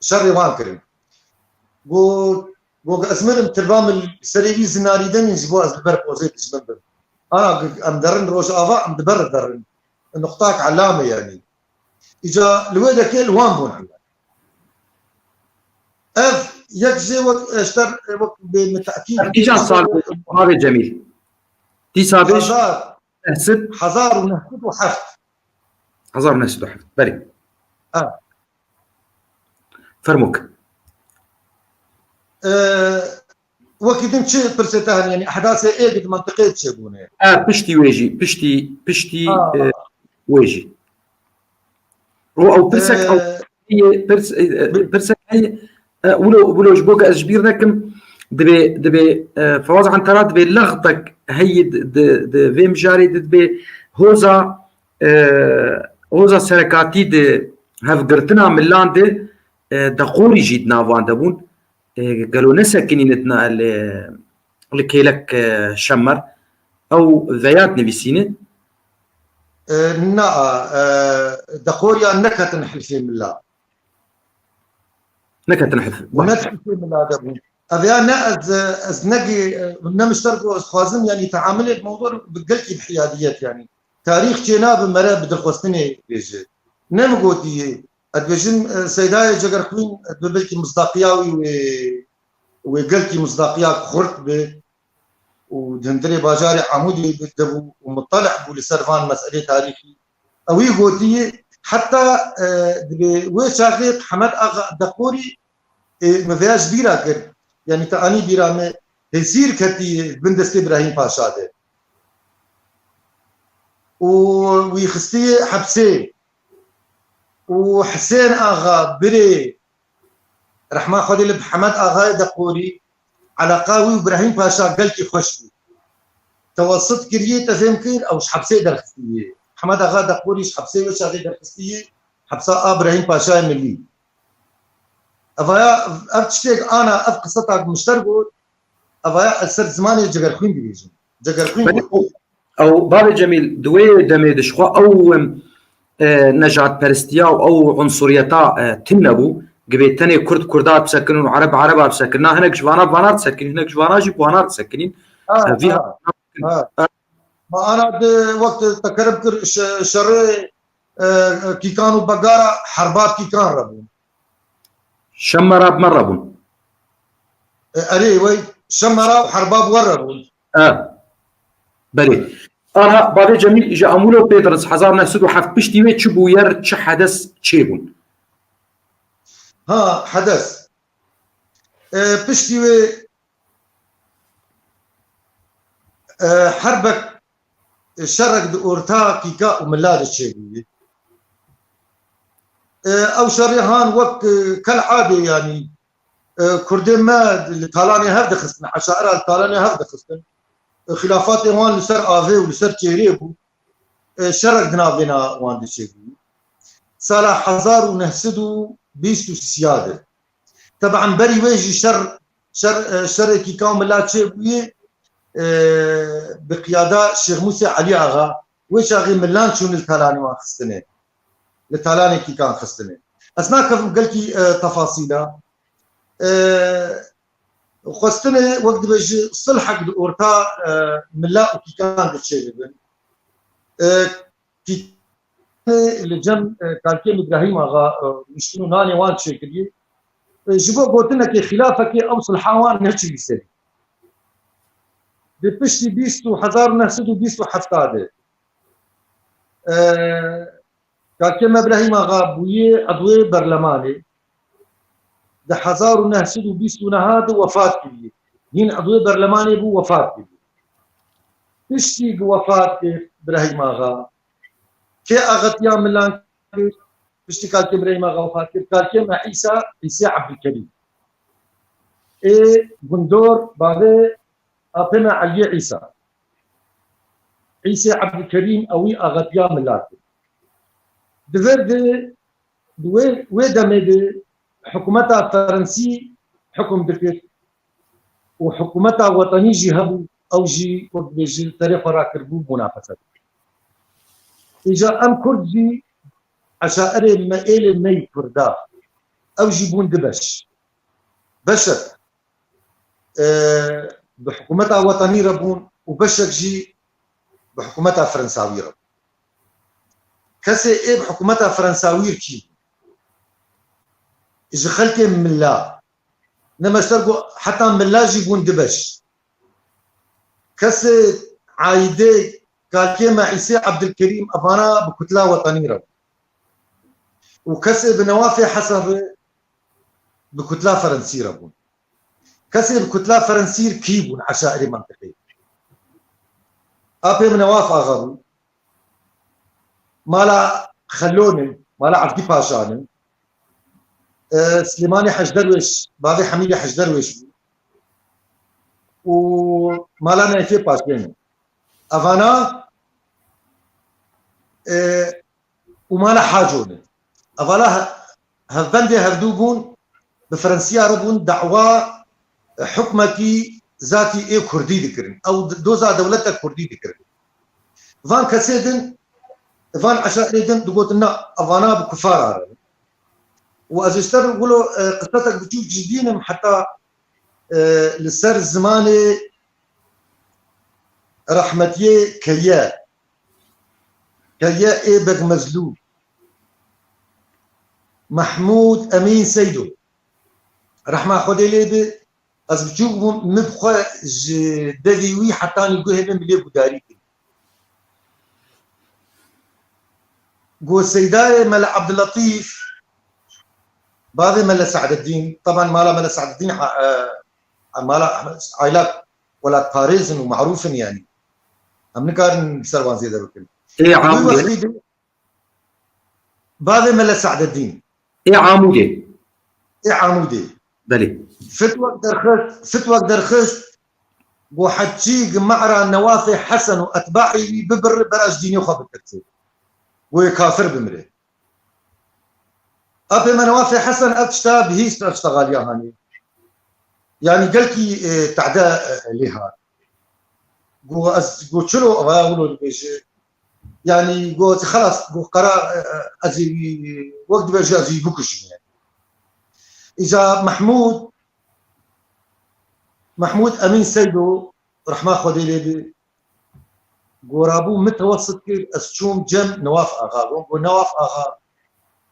Şerê wan kirin. Got, got, ez mirim, tirba min li serê wî zinarî demîn, ji bo ez li ber pozê dijmin bim. Ana, em derin Rojava, em di ber derin. Nuqtak elame yani. Îca li wê dekê li wan bûn hemle. Ev yek jê wek eşter, wek bê min te'kîd. Îca sal bû, Bavê Cemîl. Dîsa bêj, hezar, neh sed. Hezar û neh sed û heft. Hezar û neh sed û heft, belê. Ha. Fermok. Ee, wekî din çi pirsê te hene? Yani ehdasê ê di mantiqê çêbûne. E, piştî wê jî, piştî, piştî, Ha. e, wê jî. O, ew pirsek, ew Ee, heye, pirs-, e, e, bi- pirsek heye, e, wilo, wilo ji bo ke ez ji bîr nekim, dibê, dibê, e, Fewaz Antara dibê lextek heye di, di, di vê mijarê de dibê hoza, e, hoza serekatî di hevgirtina milan de, e, deqorî jî di nav wan de bûn. E, gelo nesekinîne di na-, li, li kêlek, e, Şemer? Ew veya dinivîsîne. E, na, e, deqoriya neketin hilfê mila. Neketin hilfê. Û ne hilfê mila de bûn. Ev ya ne ez, ez ne gi-, ne mişter ku ez xwazim, yani, teamilê mewdû bi gelkî bi hiyadiyet, yani. Tarîx çênabe mere bi dilxwestinê bêje. Ne min gotiye. Ez dibêjim, e, Seydayê Cegerxwîn, e, bi belkî misdaqiya wî wê, wê gelkî misdaqiya xurt bi û di hundirê bajarê Amûdê bi, de bû û mutelih bû li ser van meselê tarîxî. Ewî gotiye, heta, e, dibê wê çaxê Hemed Axa Deqorî, e, min vêya ji bîra kir. Yanî te anî bîra me, hêsîr ketiye bin destê Birahîm Paşa de. Û wî xistiye hepsê. Û Hisên Axa birê, rehma Xwedê li Hemed Axayê Deqorî, eleqa wî û Birahîm Paşa gelkî xweş bû. Tewesit kiriye, te fêm kir, ew ji hepsê derxistiye. Hemed Axa Deqorî ji hepsê wê çaxê derxistiye, hepsa a Birahîm Paşayê Milî. Evaya, ev tiştek ana, ev qiseta ku min ji te re got, evaya ez ser zimanê Cegerxwîn dibêjim. Cegerxwîn Belê, got. Ew, ew bavê Cemîl, di wê demê de ji xwe ew, em, e, nejadperestiya û ew unsuriyeta, e, tune bû. Gibê tenê Kurd Kurda bisekinin û Ereb Ereba bisekinin. Na hinek ji vana, vana disekinin, hinek ji vana jî vana disekinin. Ha, E, vî ha, ha. Ma ana di wextê te kerem kir şe-, şerê, e, Kîkan û Begara herba Kîkan re bûn. Şemera bi me re bûn. E, erê, wey, Şemera û herba bi we re bûn. E, belê. Ana bavê Cemîl îja Amûlo pê diris hezar neh sed û heft piştî wê çi bûyer, çi hedes çêbûn? Ha, hedes. E, piştî wê E, herbek, e, şerek di orta Kîka û Mila de çêbûyî. E, ew şerê han wek, e, kal adê, yanî, e, Kurdên me li talanê hev dixistin, eşaira li talanê hev dixistin. E, xilafatê wan li ser avê û li ser çêrê bû. E, şerek di navbêna wan de çêbûyî. Sala hezar û neh sed û bîst û sê de. Teban berî wê jî şer, şer, e, şerê Kîkan û Mila çêbûyê, e, bi qiyada Şêx Mûsê Elî Axa, wê çaxê milan çûn li talanê wan xistinê. Li talanê Kîkan xistinê. Ez nakevim gelkî, e, tefasîla. E, xwestinê wek dibêje sulhek di orta, e, Mila û Kîkan de çêbibin. E, Kî-, li cem, e, Kalkêm Îbrahîm Axa, e, niştin û nanê wan çêkirî. E, ji bo gotinekê xîlafekê ew silha wan neçûyî serî. Di piştî bîst û hezar û neh sed û bîst û heft de, e, Kalkêm Îbrahîm Axa bûyê edwê berlemanê. Di hezar û neh sed û bîst û neh de wefat kiriye. Hîn edwê berlemanê bû, wefat kiriye. Piştî ku wefat kir Birahîm Axa, kê axetiya milan kir? Piştî Kalkêm Birahîm Axa wefat kir, Kalkêm Îsa, Îsê Ebdulkerîm. Ê gundor bavê Apê me Eliyê Îsa. Îsê Ebdulkerîm ewî axetiya milan kir. Di vir de Di wê, wê demê de hikûmeta Ferensî hikûm dikir û hikûmeta wetenî jî hebû, ew jî wek dibêjin serê xwe rakiribû, munafese dikir. Îja em Kurd jî eşairê me êlê me yî Kurda, ew jî bûn du beş. Beşek e, bi hikûmeta wetanî re bûn û beşek jî bi hikûmeta Fransawî re bûn. Kesê ê bi hikûmeta Fransawî re kî bûn? Ji xelkê mila. Ne meşter ku heta mila jî bûn du beş. Kesê aîdê Kalkê me Îsê Ebdilkerîm evana bi kutla wetanî re bûn. Û kesê bi newafê Hesen re bi kutla Ferensî re bûn. Kesê bi kutla Ferensî re kî bûn eşairê mentiqê? Apê min Newaf Axa bû. Mala Xelon e, mala Evdî Paşa ne. E, Silêmanê Hecderwêş, bavê Hemîdê Hecderwêş bû. Û mala Neyfê Paşê ne. Evana, e, û mala Haco ne. Evala he-, hevbendê hevdû bûn, bi Fransiya re bûn, dawa, e, hukmekî zatî ê Kurdî dikirin. Ew d-, doza dewleta Kurdî dikirin. Van kesê din, van eşairê din digotin, na, evana bi kufara re. Û ez ji te re wilo, e, qisetek biçûk jî dînim, heta, e, li ser zimanê rehmetiyê Keye. Keye ê Beg Mezlû. Mehmûd Emîn Seydo. Rehma Xwedê lê bi, ez biçûk bûm, min bi xwe ji devî wî hetanî guhê min bi lê gudarî kir. Go Seydayê Mele Abdulletîf, bavê Mele Saededdîn, teban mala Mele Saededdîn, e, e, mala Ehmed, aylak welatparêz in û marûf in yanî. Em nikarin ser wan zêde bikin. Ê Wî Amûdê. Wextî de bavê Mele Saededdîn. Ê Amûdê. Ê Amûdê. Belê. Fitwek derxist, fitwek derxist, go heçî gi me'ra Newafê Hesen û etbaî wî bibir, bera ji dînê xwe bitirse. Go yê kafir bimire. Apê me Newafê Hesen ev tişta bihîst, ev tişta xaliya hanê. Yanî gelkî, e, tehde, e, lê hat. Go ez, go çilo eva wilo dibêje. Yanî go xelas, go qera, e, e, ez ê wî, wek dibêje ez ê wî bikujim yanî. Îca Mehmûd, Mehmûd Emîn Seydo, rehma Xwedê lê bi, gorabû mitewessit kir, ez çûm cem Newaf Axa. Got, got, Newaf Axa,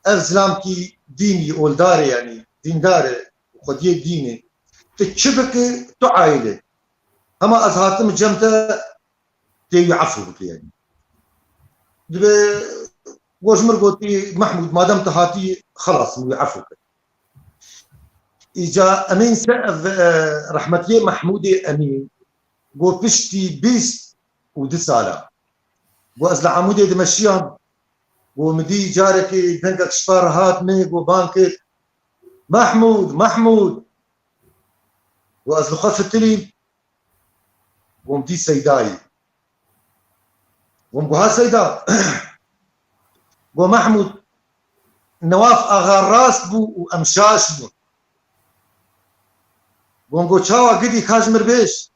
ev zilamkî dîn yî, oldar e, yanî dîndar e, xwediyê dîn e. Tu çi bike, tu aîl e. Hema ez hatim cem te, tê wî efû bike, yanî. Dibe, got ji mir gotî, Mehmûd, madem tu hatî, xelas, min wî efû kir. Îca Emîn Se-, ev, e, rehmetiyê Mehmûdê Emîn, go piştî bîst û du sala. Go ez li Amûdê dimeşiyam. Go min dî carekê dengek ji par hat min, go bang kir, Mehmûd, Mehmûd. Go ez li xwe fitilîm. Go min dî Seydayî. Go min got, ha Seyda. Go Mehmûd, Newaf Axa rast bû û em şaş bûn. Go min got, çawa gidî, ka ji mir bêj.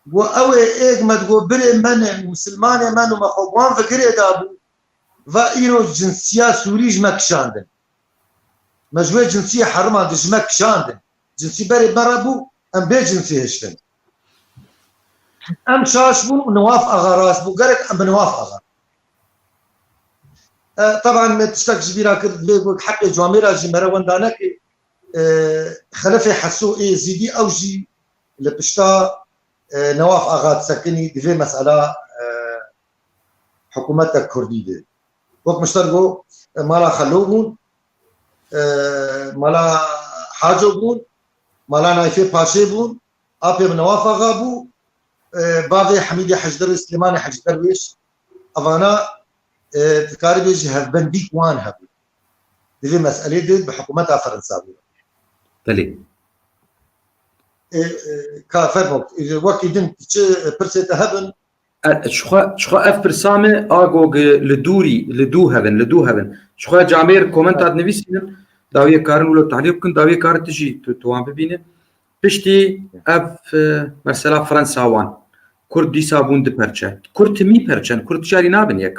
Go ew ê êk me digo birê me ne, misilmanê me ne, me xwe bi wan ve girê dabû. Va îro cinsiya Sûrî ji me kişandin. Me ji wê cinsiyê herimandin, ji me kişandin. Cinsî berê me re bû, em bê cinsî hiştin. Em şaş bûn û Newaf Axa rast bû. Gerek em bi Newaf Axa. E, teban me tiştek ji bîra kir, divê got heqê camêra jî mere wenda neke. E, Xelefê Heso ê Êzîdî ew jî li pişta, e, Newaf Axa disekinî, di vê mesela, e, hikûmetek kurdî de. Wek min ji te re got, e, mala Xelo bûn, e, mala Haco bûn, mala Nayfê Paşê bûn, apê min Newaf Axa bû, e, bavê Hemîdê Hecder û Silêmanê Hecî Derwêş. Evana, e, dikarî bêjî hevbendî wan hebû. Di vê meselê de bi hikûmeta Fransa bû. Belê. E, e, ka fermo, e, wekî din çi pirsê te hebin? E, çixwe, çixwe ev pirsa me, a go gi li dûrî, li dû hebin, li dû hebin. Çixwe camêr komenta dinivîsînin, dawiyê karin wilo tehlîq bikin, dawiyê karin tu jî tu, tu wan bibînin. Piştî ev, e, mesela Fransa wan. Kurd dîsa bûn du perçe. Kurd timî perçe in, Kurd carî nabin yek.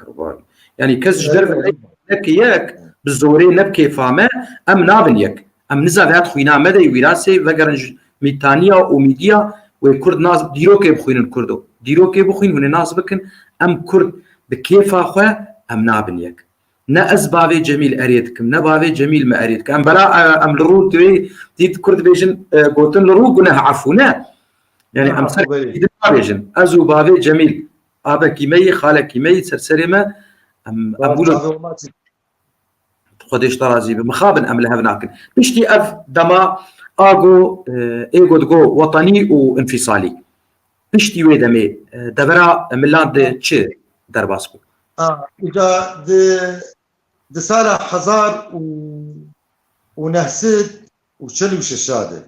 Yani kes ji derve neke yek, bi zorê ne bi kêfa me, em nabin yek. Em niza vêhat xwîna me de wîrasê vegerin ji Mîtaniya û Mîdiya wê Kurd nas, dîrokê bixwînin Kurdo. Dîrokê bixwîn, hûn ê nas bikin, em Kurd bi kêfa xwe em nabin yek. Ne ez bavê Cemîl erê dikim, ne bavê Cemîl me erê dikim. Em bela, e, em li rû divê dît Kurd dibêjin, e, gotin li rû guneh efû ne. Yani em ser kî din nabêjin. Ez û bavê Cemîl, abekî me yî, xalekî me yî, ser serê me, em, em wilo Xwedê ji te razî be. Mixabin em li hev nakin. Piştî ev dema ago, e, êgo digo wetanî û infîsalî. Piştî wê demê, e, devera milan de çi derbas bû? A, îca di, di sala hezar û neh sed û çel û şeş de.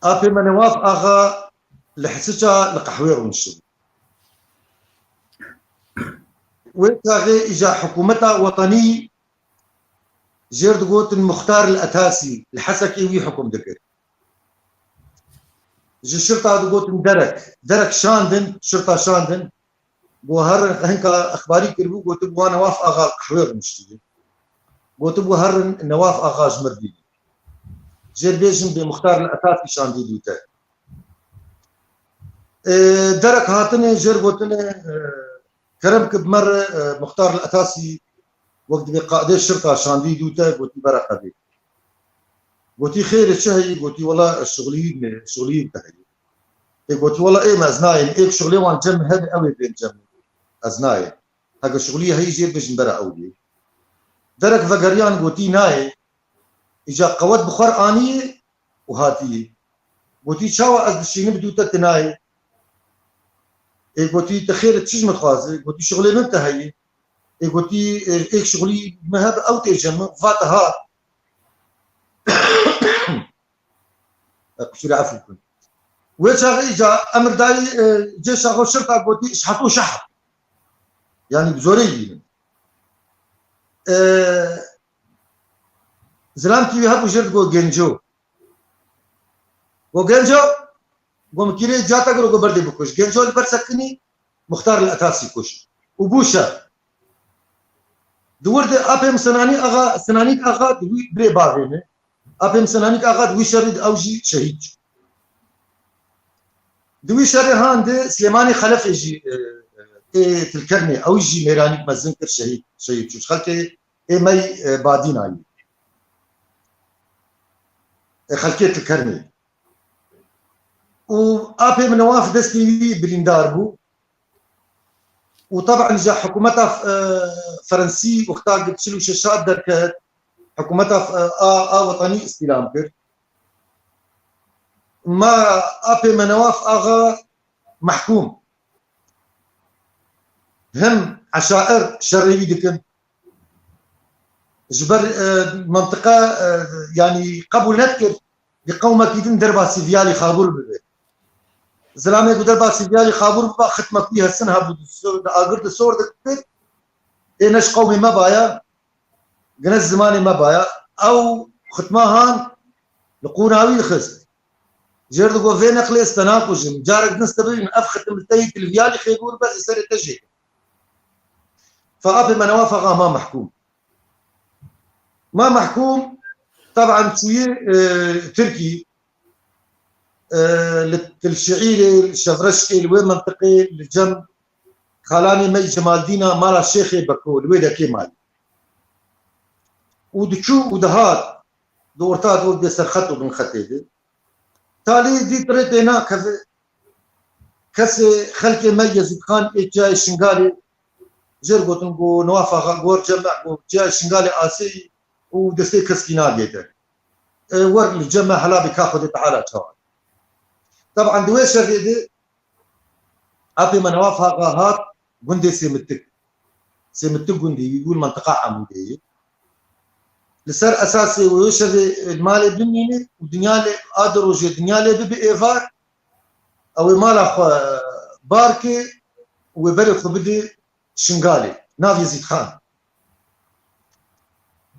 Apê me Newaf Axa li Hisiça li qehwê rûniştibû. Wê çaxê îca hikûmeta wetanî jêr digotin Muxtar li Etasî, li Hesekê wî hukum dikir. Ji şirta digotin derek. Derek şandin, şirta şandin. Go herin, hinka exbarî kiribû, gotibû wan Newaf Axa qehwê rûniştî. Gotibû herin Newaf Axa ji mir bînin. Jêr bêjin bê Muxtar li Etasî şandî dûte. E, derek hatine, jêr gotine, e, kerem ki bi me re, e, Muxtar El Etasî wek dibê qadê şirta şandî dû te, gotî bere qedê. Gotî xêr e, çi heyî? Gotî wela şixulî me, şixulî te heyî. Ê gotî wela ê me ez nayêm, êk şixulê wan cem hebe ew ê bên cem. Ez nayêm. Heke şixulî heyî jê bêjin bere ew dê. Derek vegeriyan gotî nayê. Îca qewet bi xwe re aniyê û hatiyê. Gotî çawa ez dişînim dû te tu nayê? Ê gotî tu xêr çi ji min dixwazî? Gotî şixulê min te heyî. Ê gotî ê, êk şixulî me hebe ew tê cem min, va te hat. E, qusûrê efû bikin. Wê çaxê îca emir dayî, e, cê şaxo şirta gotî ji heto şehr. Yanî bi zorê yînin. E, zilamkî wî hebû jêr digo Genco. Go Genco, go min kîrê cata giro go berdê bikuş. Genco li ber sekinî Muxtar El Etasî kuş. Û bû şer. Di wir de apê min Senanî Axa, Senanîk Axa di wî birê bavê min. Apê min Senanîk Axa di wî şerî de ew jî şehîd çû. Di wî şerê han de Silêmanî Xelefê jî, e, e, ê Tilkernê, ew jî mêranîk mezin kir şehîd, şehîd çû. Xelkê ê me yî, e, Badînayî. E, xelkê Tilkernê. Û apê min Newaf destê wî birîndar bû. Û teban ji hikûmeta, e, Ferensî wexta çil û şeş hat derket, hikûmeta, e, a, a wetanî îstîlam kir. Ma apê me Newaf Axa mehkûm. Him eşair şerê wî dikin. Ji ber, e, mentiqa, e, yanî qebûl nedikir, di qewmekî din derba Sîvyalî Xabûr bibe. Zilamê ku derba Sîvyalî Xabûr biba, xitmek wî hesin hebû, di so-, di agir di sor dikir, ê ne ji qewmê me baya, gine ji zimanê me baya. Ew xitma han li qûna wî dixist. Jêr digo vê neqlê ez te nakujim. Carek din ez te bibînim, ev xitim li te yî Sîvyalî Xêbûr be, ji serê te jê. Fe apê me Newaf Axa ma mehkûm. Ma mehkûm, teban çûyî, e, Tirkî, e, li Til Şiîrê, li Şevreşkê, li wê mentiqê, li cem xalanê me yî Cemaldîna mala Şêxê Beko, li wê dekê malî. Û diçû û dihat, di orta di wek dê serxet û binxetê de. Talî dît rê tê nakeve, kesê xelkê me Yezîd Xan ê çiyayê Şingalê jêr gotin, got, Newaf Axa, got, cem me, got, çiyayê Şingalê asê yî û destê keskî nagê te. E, wer li cem me hela bê ka Xwedê Teala çawa. Teban di wê şerê de apê me Newaf Axa hat gundê Sêmitik. Sêmitik gundê wî bû li mentiqa Amûdê ye. Li ser esasê wê şevê li malê bimîne û dinya lê, a di rojê dinya lê bibe êvar, ew ê mala xwe bar ke û wê berê xwe bide Şingalê, nav Yezîd Xan.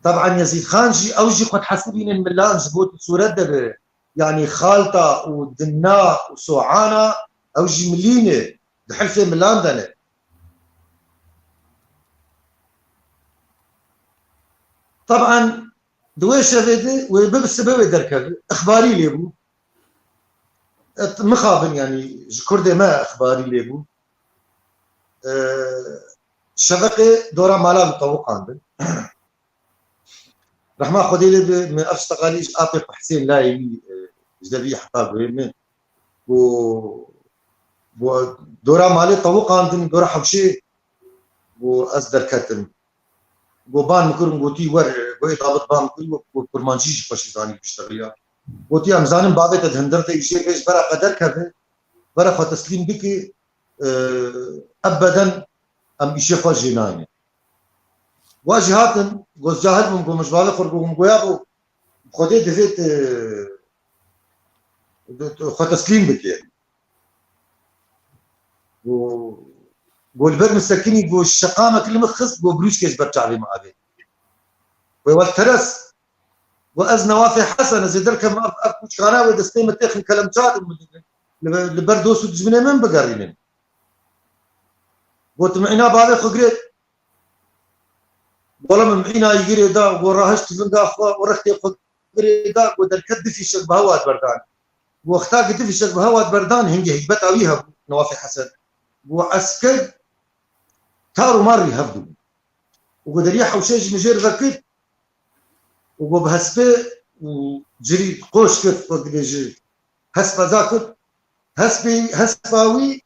Teban Yezîd Xan jî, ew jî xwe dihesibînin milan ji bo tu sûret de bi, yanî xalta û dinna û soana, ew jî milî ne, di hilfê milan de ne. Teban di wê şevê de wê bi sibe wê derkeve, ixbarî lê bû. Et mixabin, yanî ji kurdê me ixbarî lê bû. E, şeveqê dora mala min tewiqandin. Rehma Xwedê lê be, min ev şteqalî ji apê xwe Husên layê wî, e, ji devî heta guhê min. Got, got, dora malê tewiqandin, dora hewşê, got, ez derketim. Got, ban min kirin, gotî, wer, got, ê Dawid ban min kir, got, got, kurmancî jî xweş zanî biştexiliya. Gotî, em zanin bavê te di hundir de, îjê vê ji bera qe derkeve, were xwe teslîm bike, e, ebeden em îşê xwe jê nayne. Wa jî hatin, got, cahil bûm, got, min ji bavê xwe re got, min goya bû, Xwedê divê tu, tu, tu xwe teslîm bike. Got, got, li ber min sekinî, got, şeqamek li min xist, got, birûşkê ji ber çavê min avêt. Wê wek teres. Got, ez Newafê Hesen, ez ê derkevim, ev, ev kûçkana wê destê min têxin kelemça din min didin. Li, li ber dost û dijminê min bigerînin. Got, min îna bavê xwe girêt. Wela min îna yî girê da, got, rahişt vinga xwe û rextê xwe girê da, got, derket du fîşek bi hewa berdan. Wexta ku di fîşek bi hewa berdan hingê hikbeta wî hebû, Newafê Hesen. Got esker tar û mar rî hev dibûn. Û got deriyê hewşê ji min jêr vekir û got bi hespê û cirî qoş kir, wek dibêje hespa da kir. Hespê, hespa wî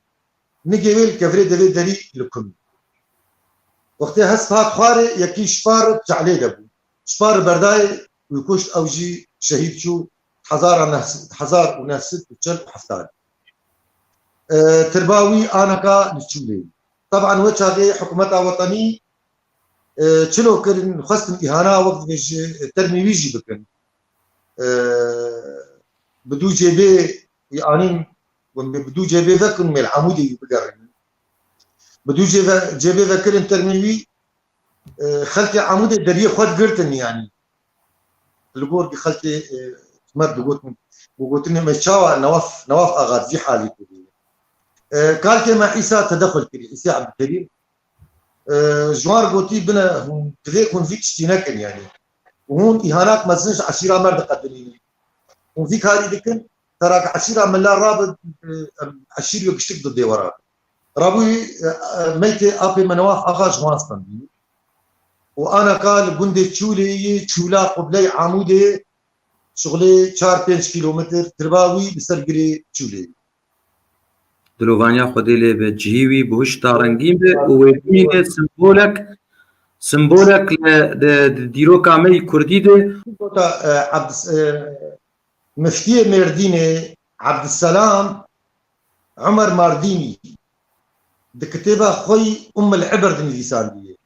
nigê wê li kevirê devê derî li kum. Wextê hesp hat xwarê, yekî ji par çelê de bû. Ji par berdayê wî kuşt, ew jî şehîd çû hezar a neh-, hezar û neh sed û çel û heft. E, tirba wî aneka li Çûlê. Teban we çaxê hikûmeta wetenî, e, çilo kirin, xwestin îhana wek dibêje, e, termê wî jî bikin. E, bi dû cêbê wî anîn, wan bi dû cêbê vekin, mêl Amûdê wî bigerînin. Bi dû cêve-, cêbê vekirin termê wî, e, xelkê Amûdê deriyê xwe digirtin, yanî. Li gor xelkê, e, me digotin, bigotin me çawa Newaf, Newaf Axa di vî halî de bûye. E, kalkê me Îsa tedexul kirî, Îsa Ebdulkerîm. E, ji wan re gotî bine hûn divê hûn vî tiştî nekin, yanî. Hûn îhanak mezin ji eşîra me re diqedinînin. Hûn vî karî dikin, tera ku eşîra Mela rabe, e, em eşîr wê giştik di dêwera. Rabûyî, e, e, meytê apê me Newaf Axa ji wan stendî. Û aneka li gundê Çûlê yî, Çûla Qubley Amûdê, şixulê çar pênc kîlometr, tirba wî li ser girê Çûlê. Dilovaniya Xwedê lê be, cihî wî bihuşta rengîn be û wê bimîne simbolek, simbolek li, di, di dîroka me yî kurdî de. Gota, e, Abd-, e, Miftiyê Mêrdînê Abdulselam Umer Mardînî di kitêba xwe yî Umm el-Ibr dinivîsandiye.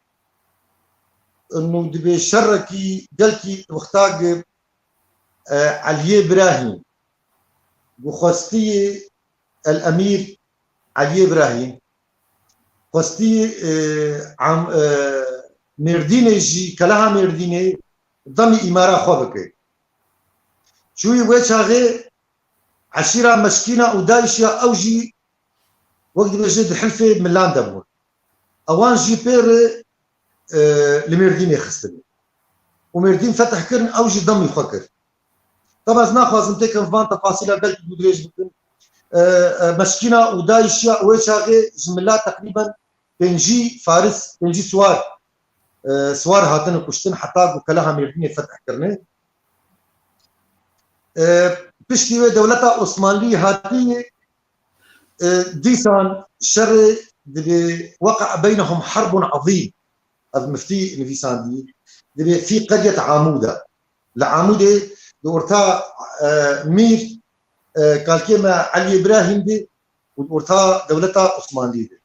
Û dibê şerekî gelkî wexta gi, e, Eliyê Birahîm û xwestiyê El Emîr Eliyê Birahîm, xwestiyê, e, am-, e, Mêrdînê jî, keleha Mêrdînê demî îmara xwe bike. Çûyî wê çaxê eşîra Meşkîna û Dayişiya ew jî wek dibêje di hilfê Milan de bûn. Ewan jî pê re, e, li Mêrdînê xistin. Û Mêrdîn fetih kirin, ew jî demî xwe kir. Teba ez naxwazim têkim van tefasîla belkî dû dirêj bikim. E, e, Meşkîna û Dayişiya wê çaxê ji Mila teqrîben pêncî faris, pêncî siwar, e, siwar hatine kuştin, heta ku keleha Mêrdînê fetih kirine. E, piştî wê dewleta Osmanlî hatiye, e, dîsan şerê dibê weqa beynehum herbun azîm. Ev miftî nivîsandî. Dibê fî qeryet Amûde. Li Amûdê di orta, e, mîr, e, kalkê me Elî Îbrahîm de û di orta dewleta Osmanlî de.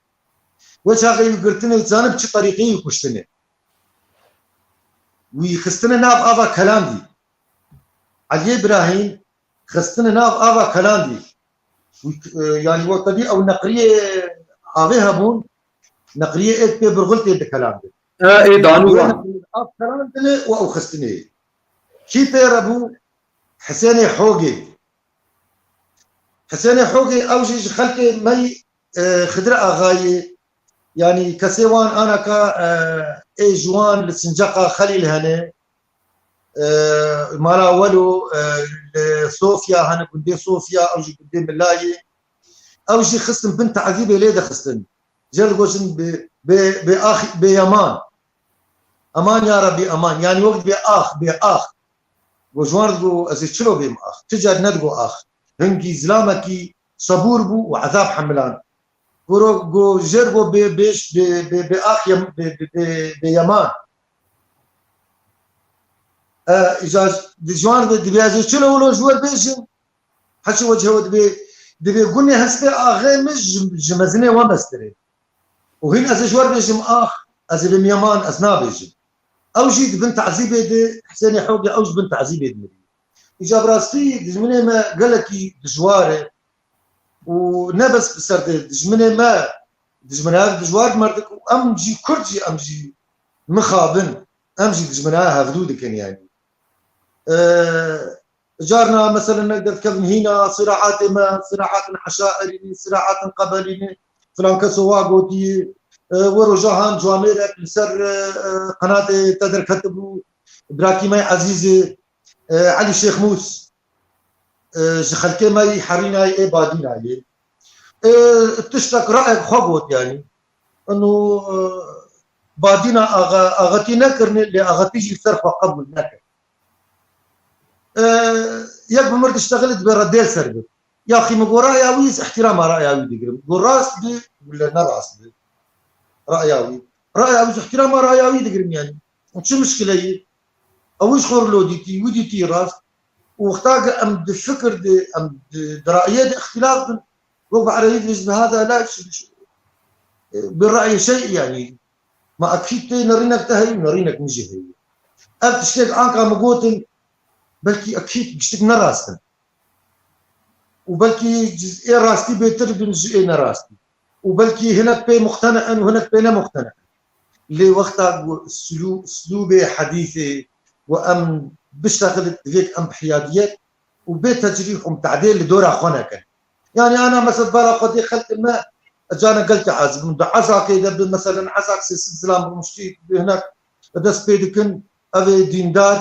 Wê çaxê wî girtine, zanib çi terîqeyê wî kuştine. Wî xistine nav ava Kelandî. Elî Îbrahîm xistine nav ava Kelandî. Wî, e, yanî wek tevî ew neqriyê avê hebûn, neqriyê êk pê birxul tê dikelandin. E, ê danû Wê wan. Neqriyê av kelandine û ew xistine. Kî pê re bû? Hisênê Hogê. Hisênê Hogê ew jî ji xelkê me yî, e, Xidir Axayê, yanî kesê wan anaka, e, ê ji wan li Sincaqa Xelîl hene, e, mala Welo, e, li Sofya hene, gundê Sofya, ew jî gundê Milayê. Ew jî xistin bin te'zîbê lê de xistin. Jê digotin bê, bê, bê ax, bê yaman. Eman ya Rebî, eman. Yanî wek bê ax, bê ax. Go ji wan digo, ez ê çilo bêm ax? Ti car nedigo ax. Hingî zilamekî sebûr bû û ezab hemilan. Goro, go jêr go bê, bêş, bê, bê, bê ax yem, bê, bê, bê, bê yeman. E, îca di ji wan ve dibê ez ê çilo wilo ji we bêjim? Heşê wecihe we dibê, dibê gunê hespê axê min ji, ji mezinê we mestir e. Û hîn ez ê ji we bêjim ax, ez ê bêm yeman, ez nabêjim. Ew jî di bin te'zîbê de, Hisênê Hogê ew ji bin te'zîbê de mirî. Îca bi rastî dijminê me gelekî dijwar e. Û ne bes bi ser de dijminê me, dijminaya dijwar merdik û em jî kurd jî em jî mixabin, em jî dijminaya hevdû dikin yanî. E, carna meselen ne derdikevin hîna siraatê me, siraatin eşairî ne, siraatin qebelî ne, filan keso wa gotiye, e, we roja han camêrek li ser, e, e, qenatê te derketibû, birakî me ezîzê, e, Elî Şêxmûs. e, ji xelkê me yî herînayê ê badînayê. E, tiştek rayek xwe got, yanî. Ino, e, badîna axa-, axetî nekirine, lê axetî jî li ser xwe qebûl nekir. E, yek bi mir diştexile dibe re dêl ser bi. Yaxî min got raya wî, ez îhtîrama raya wî digirim. Got rast bi, wile ne rast bi. Raya wî. Raya wî, ez îhtîrama raya wî digirim, yanî. Çi mişkile ye? Ew ji xwe re lo dîtî, wî dîtî rast. Û wexta ki em di fikir de, em di, di rayê de îxtîlaf bin, wek bi erebî dibêjin, hada la, bi rayê şey, yanî, ma ekîd tê nerînek te heyî, nerînek min jî heyî. Ev tiştêk anka min gotin, belkî ekîd giştik ne rast in. Û belkî ji ê rastî bêtir bin ji ê nerastî. Û belkî hinek pê muqtene in û hinek pê ne muqtene in. Lê wexta ku slû-, slûbê hedîsê ku em biştexilin divêt em bi hiyadiyet û bê tecrîh û tedê li dora xwe nekin. Yanî ana mesela bala xwe dê xelkin me, ez cana gelkî ezib im. Di ezakê de bi, meselen ezak sê sed zilam bi muştî bi hinek dest pê dikin, ev ê dîndar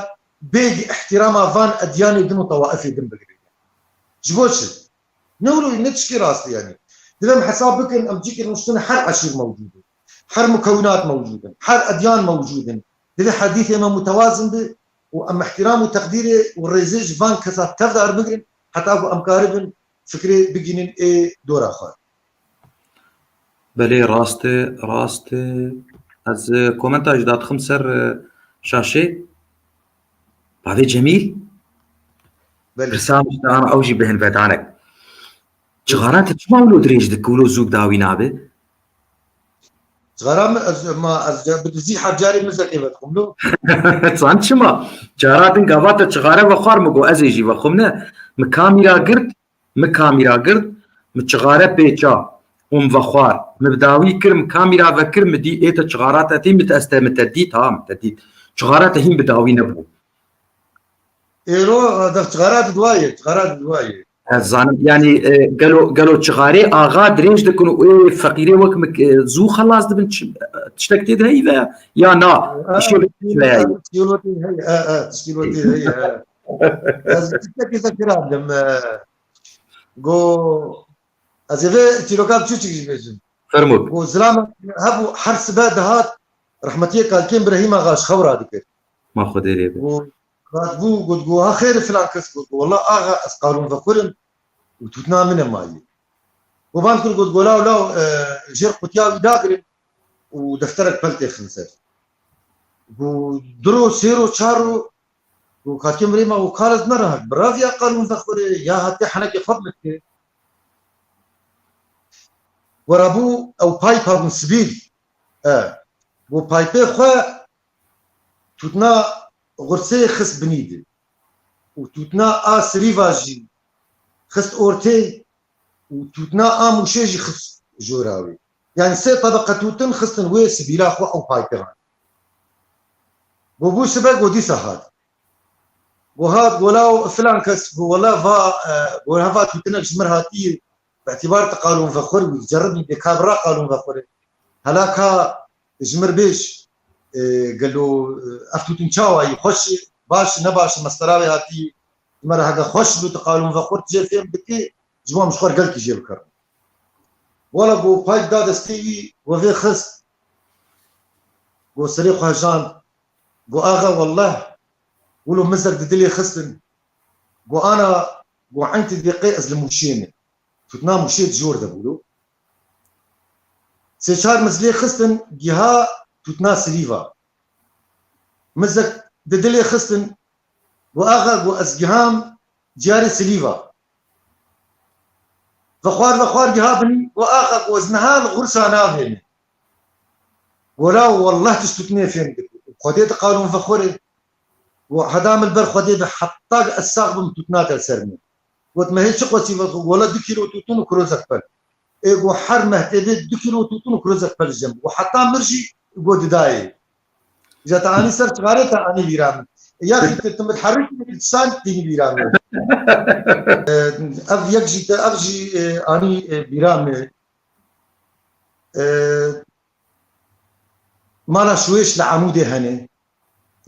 bêgî îhtîrama van edyanê din û tewaifê din bigire. Ji bo çi? Ne wilo ne tişkî rast e, yanî. Divê em hesab bikin, em cîkê rûniştin her eşîr mewcûd in. Her mukewinat mewcûd in. Her edyan mewcûd in. Divê hedîfê me mutewazin be û em îhtîram û teqdîrê û rêzê ji van kesa tev de erbigirin, heta ku em karibin fikrê bigînin ê dora xwe. Belê, rast e, rast e. Ez, e, komenta jî dadixim ser, e, şaşê. Bavê Cemîl? Belê. Pirsa min ji te ana ew jî bihin vedanek. Çixara te çima wilo dirêj dike, wilo zû bi dawî nabe? Çixara min, ez, ma, ez bi dizî her carê min zekê vedixwim lo. Zan çima? Cara din gava te çixare vexwar, min got, ez ê jî vexwim ne. Min kamîra girt, min kamîra girt, min çixare pêça û min vexwar. Min bi dawî kir, min kamîra vekir, min dî ê te çixara te tî, min te, ez te, min te dît, ha, min te dît. Çixara te hîn bi dawî nebû. Êro, def çixara di duwa ye, çixara di duwa ye. Ez zanim, yanî, e, gelo, gelo çixarê axa dirêj dikin û ê feqîrê wek min, e, zû xelas dibin, çi, tiştek tê de heyî veya ya na? Ha, tişkîlotê heye, e, e, tişkîlotê heye, e. Ez tiştekî zekirandim, e, go, ez ê vê çîroka biçûçik jî bêjim. Fermû. Go zilam hebû her sibe dihat, rehmetiyê Kalkên Birehîm Axa ji xew radikir. Ma Xwedê lê be. Go, Got bû, got, got, ha xêr filan kes, got, got, wela axa ez qalûn vexwir im û tûtna min e mayî. Got, ban kir, got, got, law, law, e, jêr qutiya wî dagirin û defterek pel têxin ser. Got, du ro, sê ro, çar ro, got, Kalkên Birehîm Axa, got, kar ez nerahek, bi raviya qalûn vexwirê, ya hatiye henekê xwe bimikê. Werabû ew paypa bûn sibîl. E, got, paypê xwe tûtna xursê xist binî de û tûtna a sirîva jî xist ortê û tûtna a mûşê jî xist jora wê. Yanî sê tebeqe tûtin xistin wê sibîla xwe ew paypê han. Go bû sibe, go dîsa hat. Go hat, go law filan kes, go wela va, e, go heva tûtinek ji mir hatiye, bi îtîbar te qalûn vexwir wî, ceribî bê ka bi ra qalûn vexwirê. Hela ka ji mir bêj, e, gelo, e, ev tûtin çawa yî, xweş e, baş e, ne baş e, mestera wê hatî, ji me re heke xweş bû, tu qalûn vexwir, tu jê fêm dikî, ji bo em ji xwe re gelkî jê bikerin. Wela go payk da destê wî, go vê xist, go serê xwe hejand, go axa, wellah, wilo mizek di dilê xistin, go ana, go eynî deqê ez li mûşê me. Tûtna mûşê di jor de bû lo. Sê çar mizlê xistin, giha tûtna sirîva. Mizek di dilê xistin, got, axa, got, ez giham ciyarê silîva. Vexwar, vexwar giha binî, got, axa, got, ez niha li xursa navê min. Got, la, wallah, tu ji tûtinê fêm dikî. Xwedê tu qalûn vexwirê. Got, heda min li ber Xwedê be, heta ez sax bim, tûtina te li ser min. Got, me hê çi qasî ve? Wela du kîlo tûtin û kurozek pel. Ê, got, her mehtêbê du kîlo tûtin û kurozek pel ji cem. Got, heta mir jî, got, didayê. Îja te anî ser çixarê, te anî bîra min. Ya xî te, te min herik, te san tînî bîra min. Ev yek jî te, ev jî, e, anî, e, bîra min. E, mala Şuêş li Amûdê hene.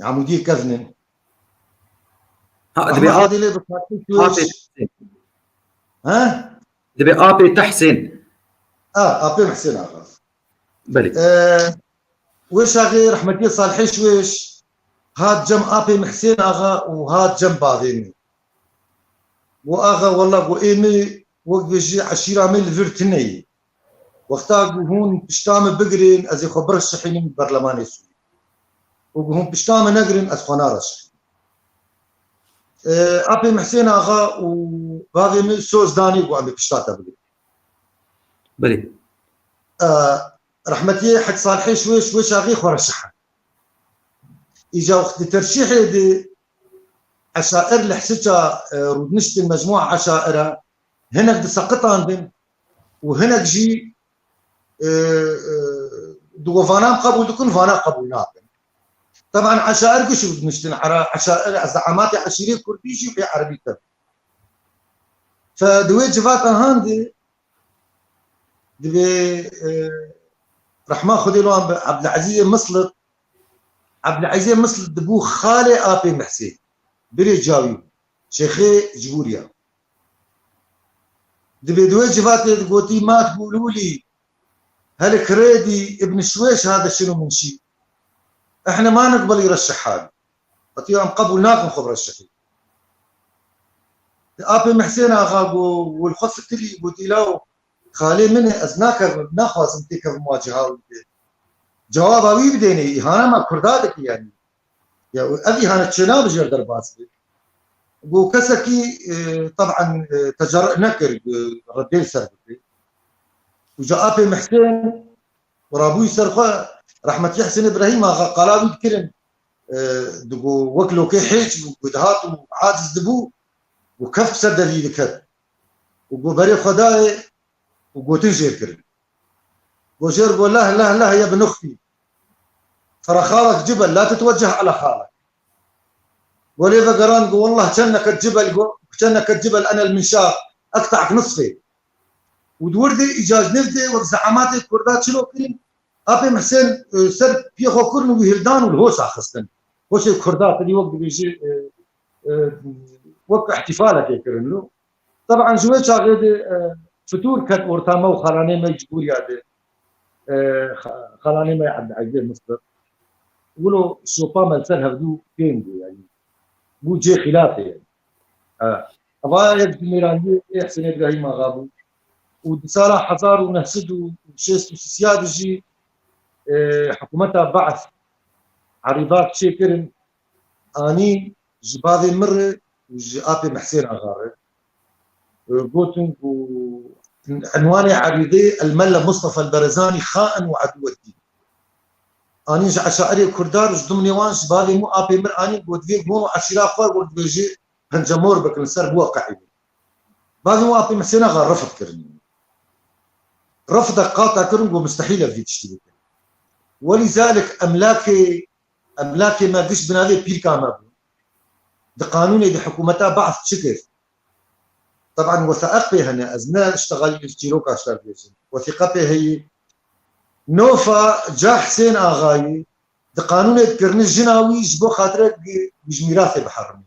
Amûdiyê kevn in. Ha, dibê Ama hat, Adê lê bi Fatih Şuêş. Hatê, Hesên. Ha? Dibê apê te Hesên. A, apê Hesên axa. Belê. E, Wêş axê rehmetiyê Salihê Şwêş hat cem apê min Hesên axa û hat cem bavê min. Got, axa, wela, got, ê min wek vê jî eşîra min li vir tune ye. Wexta ku hûn pişta min bigirên, ez ê xwe bireşihînim berlemanê Sûrî. Û ku hûn pişta min negirin, ez xwe nareşihînim. E, apê min Hesên axa û bavê min soz danî ku em ê pişta te bigirin. Belê. E, Rehmetiyê Hec Salihê Şwêş, Şwêş axê xwe reşihe. Îca wextê terşîhê di eşair li hisiça, e, rûdiniştin mecmûa eşaira hinek diseqitandin û hinek jî, e, e, digo vana em qebûl dikin, vana qebûl nakin. Teban eşair giş rûdiniştin, era-, eşair, ez ze'amatê eşîrê kurdî jî pê erebî te. Fe di wê civata han de dibê, e, rehma Xwedê li wan be, Ebdilezîzê Mislit, Ebdilezîzê Mislit dibû xalê apê Mihsê, birê cawî bû, Şêxê Cibûriya. Dibê di wê civatê digotî, "Mat Gulûlî, helik rêdî Ibn Şwêş hade şino min şî. Ehne ma nikbelî reşihan." Hatiya em qebûl nakin xwe bireşihî. Di apê Mihsên axa got, got, xwe fitilî, gotî, "Law, xalê min e, ez nakevim, naxwazim têkevim wa ciha wî de." Cewaba wî bidêne, îhana me Kurda dike yanî. Ya, ev îhane çênabe jêr derbas be. Got, kesekî, e, teban, e, tecerre nekir, e, redê li ser bike. Û ca apê Mihsên rabûyî ser xwe, rehmetî Hesên Îbrahîm axa qala wî dikirin, e, digo, wek lokê hêç bû, ku dihat û aciz dibû, û kef bi ser devî diket. Û got, berê xwe dayê û gotin jêr kirin. Got, jêr got, "Leh, leh, leh, ya bi nuxfî. Tera xalek cibel, la titweceh ala xalek." Got, lê vegeran, got, "Wallah, çend neket cibel, got, çend neket cibel, ene el minşar, ekta'ek nisfê." Û di wir de îca ji nêv de wek ze'amatê Kurda çilo kirin, apê Mihsên, e, ser piyê xwe kirin û wî hildan û li hoş axistin. Hoşê Kurda, tedî wek dibêjî, e, e, wek îhtîfalekê kirin lo. Teban ji wê çaxê de, e, fitûr ket orta me û xalanê me Cibûriya de, e, xa-, xalanê me Ebdilezîzê Mistir. Wilo şopa me li ser hevdû kêm bû, yanî bû cê xîlafê. E, eva yek ji mêrandiyê ê Hesên Îbrahîm Axa bû. Û di sala hezar û neh sed û şêst û sisiya de jî, e, hikûmeta Be'th erîdat çêkirin, anî ji bavê min re û ji apê Mihsên Axa re. E, gotin ku enwanê erîdê El Melle Mustafa El Berezanî xain û edû dîn. Anî ji eşairê Kurda re ji dimnê wan ji bavê min û apê min anî got vê gon û eşîra xwe got dibêjê pencemor bikin li ser biweqehînin. Bavê min û apê Mihsên Axa refd kirin. Refdek qata kirin got mistehîl e vî tiştî bikin. Welîzalik emlakê, emlakê me giş bi navê pîrka me bû. Di qanûnê di hikûmeta Be'th çi kir? Teban wesaiq pê hene, ez ne iştexalî li çîroka ji te dibêjim. Wesîqe pê heye. Nofa ca Hesên Axayî di qanûnê dikirine jina wî ji bo xatirek ji mîrasê biherimî.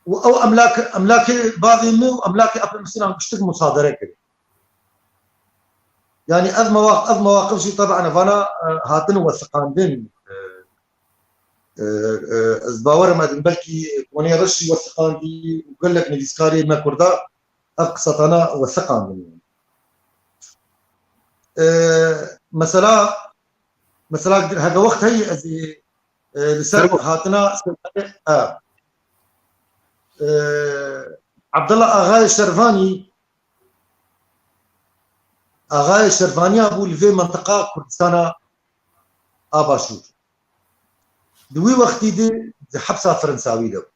Û ew emlak, emlakê bavê min û emlakê apê Mihsên Axa giştik musadere kirin. Yanî ev mewa-, ev mewaqif jî teban vana, e, hatin wesiqandin, e, e, e, ez bawer im, ez belkî Konê Reş jî wesiqandî û gelek nivîskarê me Kurda ev qisetana wesiqandin. E, mesela, mesela heke wext heye ez ê, e, li ser Serok. Hatina, e, e, Abdullah Axayê Şervanî, Axayê Şervaniya bû li vê mentiqa Kurdistana a Başûr. Di wî wextî de di hepsa Fransawî de bû.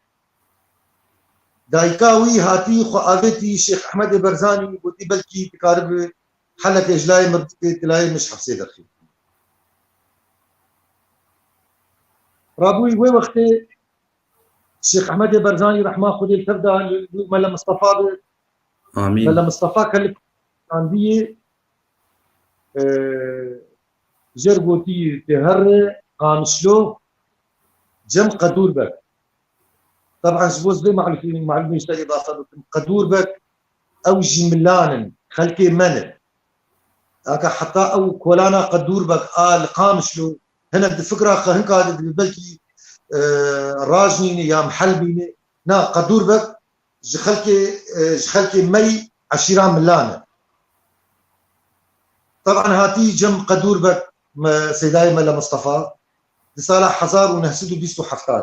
Dayika wî hatî xwe avêtî Şêx Ehmedê Berzanî, gotî belkî dikaribe helekê ji layê min bike, tu layê min ji hepsê derxî. Rabûyî wê wextê Şêx Ehmedê Berzanî rehma Xwedê li tev da li, li Mele Mistefa de. Amîn. Mele Mistefa ke li Kurdistandiyê, e, jêr gotî tê herre Qamişlo cem qedûr be. Teban ji bo ez vê malûmê, malûmê ji te îdafe bikim. Qedûr Beg, ew jî milan in, xelkê me ne. Aka heta ew kolana Qedûr Beg a li Qamişlo, hinek di fikra xwe hinka de dibê belkî, e, rajnîne ya mihelbîne. Na, Qedûr Beg ji xelkê, e, ji xelkê me yî eşîra milan e. Teban hatî cem Qedûr Beg me, Seydayê Mele Mistefa di sala hezar û neh sed û bîst û heft de.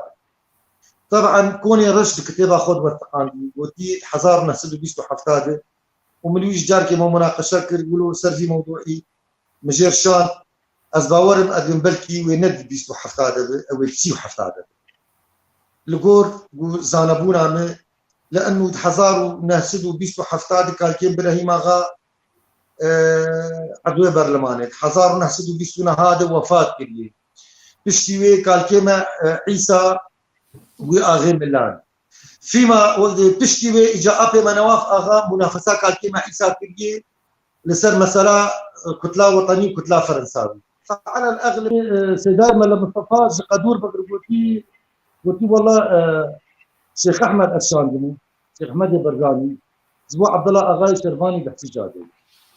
Teban Konê Reş di kitêba xwe de wertiqandî, gotî hezar û neh sed û bîst û heft de û min wî ji carkê me munaqeşe kir, wilo ser vî mewdûî min jêr şand, ez bawer im edibim belkî wê ne di bîst û heft de be, ew ê di sî û heft de be. Li gor ku zanebûna min, li enû di hezar û neh sed û bîst û heft de kalkê Birehîm Axa, e, edwê berlemanê, di hezar û neh sed û bîst û neh de wefat kiriye. Piştî wê kalkê me, e, Îsa wî axê milan. Fîma, piştî wê îca apê me Newaf Axa munafesa kalkê me Îsa kiriye li ser mesela, e, kutla wetenî û kutla Ferensawî. Fe alel exleb, e, Seydar Mele Mistefa ji Qedûr Beg re gotî, gotî, wela, e, Şêx Ehmed ez şandimî, Şêx Ehmedê Berzanî, ji bo Abdullah Axayê Şervanî bi Hesî Cadeyî.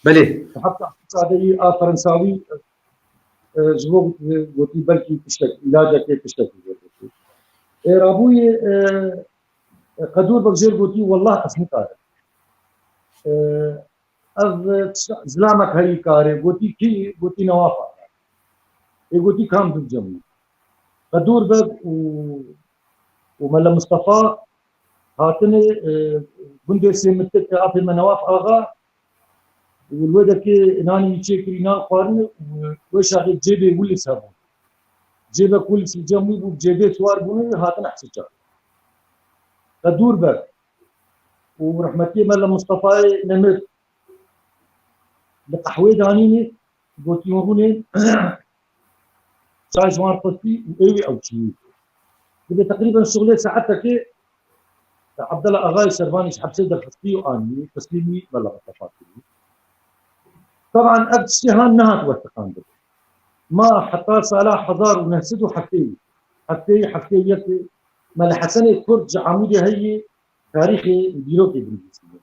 Belê. Heta Hesî Cadeyî a Ferensawî, e, ji bo gotî belkî tiştek, îlacekê, tiştekî vê gotî. Ê rabûyê, e, e, Qedûr Beg jêr gotî, wela ez nikarim. E, Ev, e, tişta, zilamek herî karê. Gotî kî? Gotî Newaf Axa. Ê gotî kam dû cem. Qedûr Beg û, û Mele Mistefa hatine, e, gundê Sêmitik, e, apê me Newaf Axa, û li wê dekê nanî wî çêkirî, nan xwarine û wê şaxê cêbê Willis hebû. Cêbek Willis li cem wî bû, cêbê siwar bûne, hatine Hesî Cadeyî. Qedûr Beg û rehmetiyê Mele Mistefayê Nemir li qehwê danînê, gotî hûn rûnê, çay ji wan xwestî û ê wî ew çûyî. Dibê teqrîben şixulê saetekê Abdullah Axayê Şervanî ji hepsê derxistî û anî, teslîmî Mele Mistefa kirî. Teban ev tiştê han nehat westiqandin. Ma heta sala hezar û neh sed û heftê, heftê, heftê û yek, Mele Hesenê Kurd ji Amûdê heye, tarîxê û dîrokê binivîsîne.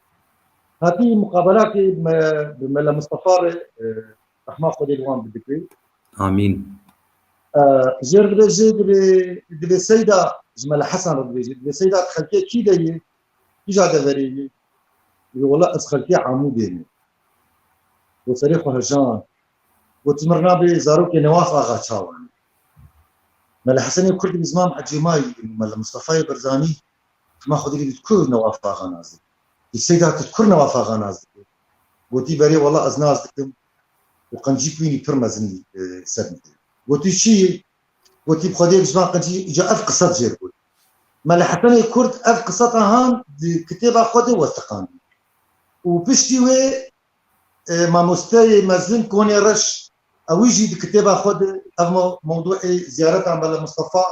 Hatî muqabelakê me, bi Mele Mistefa re, e, rehma Xwedê li wan bidike. Amîn. E, jêr dibêje, dibê, dibê Seyda, ji Mele Hesen re dibêje, dibê Seyda, tu xelkê kî de yî? Kîja deverê yî? Dibê, wela ez xelkê Amûdê me. Got, serê xwe hejan. Got, mirina bê zarokê Newaf Axa çawan e? Mele Hesenê Kurd dibê, ziman ecêmayî, Mele Mistefayê Berzanî, Hema Xwedê dît ku Newaf Axa nas dike. Dî Seyda, tu kur Newaf Axa nas dike? Gotî, berê wela ez nas dikim û qencî ku wînî pir mezin, e, ser min tê. Gotî, çi yî? Gotî, bi Xwedê ji van qencî îca ev qiset jêr got. Mele Hesenê Kurd ev qiseta han di kitêba xwe de westiqandî. Û piştî wê, e, mamosteyê mezin Konê Reş, ewî jî di kitêba xwe de ev mo-, mewdûê ziyareta Mele Mistefa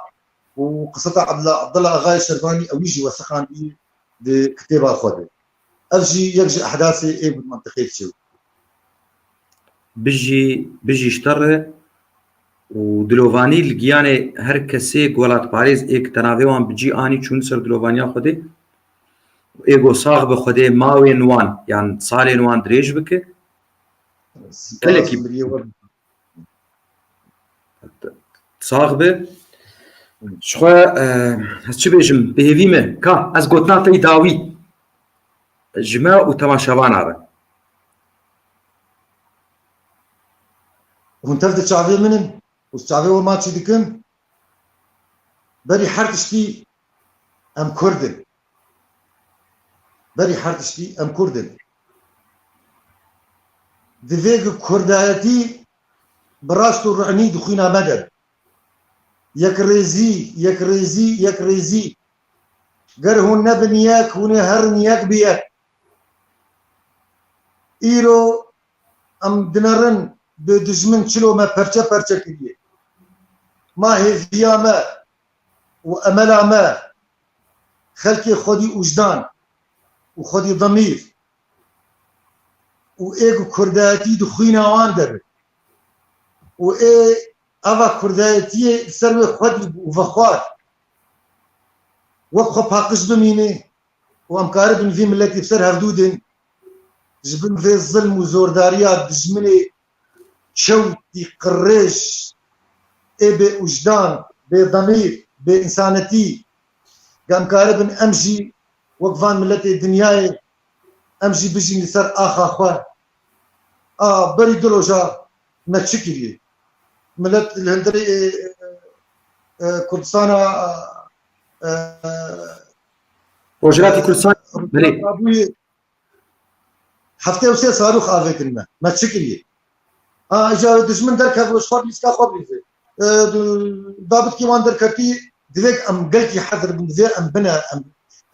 û qiseta Abdullah, Abdullah Axayê Şervanî ewî jî wesiqandî di kitêba xwe de. Ev jî yek ji ehdasê ê bi mentiqê çêbû. Bijî, bijî ji te re û dilovanî li giyanê her kesê ku welatparêz ê ku te navê wan bi cî anî çûn ser dilovaniya Xwedê. Ê go sax be Xwedê mawên wan, yan salên wan dirêj bike. Spas, gelekî miriyê we. Sax be. Ji xwe, e, ez çi bêjim, bi hêvî me. Ka, ez gotina te yî dawî ji me û temaşevana re. Hûn tev di çavê min in û çavê we maçî dikin. Berî her tiştî em Kurd in. Berî her tiştî em Kurd in. Divê ku Kurdayetî bi rast û rinî di xwîna me de be. Yekrêzî, yekrêzî, yekrêzî. Ger hûn nebin yek, hûn ê herin yek bi yek. Îro em dinerin bi dijmin çilo me perçe perçe kiriye. Ma hêviya me û emela me xelkê xwedî ûjdan û xwedî demîr û ê ku kurdayetî di xwîna wan de be û ê eva kurdayetiyê li ser wê xwedî bû û vexwar. wek xwe paqij bimîne û em karibin vî miletî bi ser hevdû din, ji bin vê zilm û zordariya dijminê çewtî qirêj ê bê ujdan, bê demîr, bê însanetî, em karibin em jî wek van miletê dinyayê em jî bijîn li ser axa xwe. A berî du roja me çi kiriye? Milet li hundirê, e, e, Kurdistana, e, Rojhilatî Kurdistan, belê. Rabûyê heftê û sê sarûx avêtin me. Me çi kiriye? A, îca dijmin derkeve û ji xwe rîska xwe bîze. E, du-, dabitkî wan derketî, divê em gelkî hezir bin, divê em bine, em,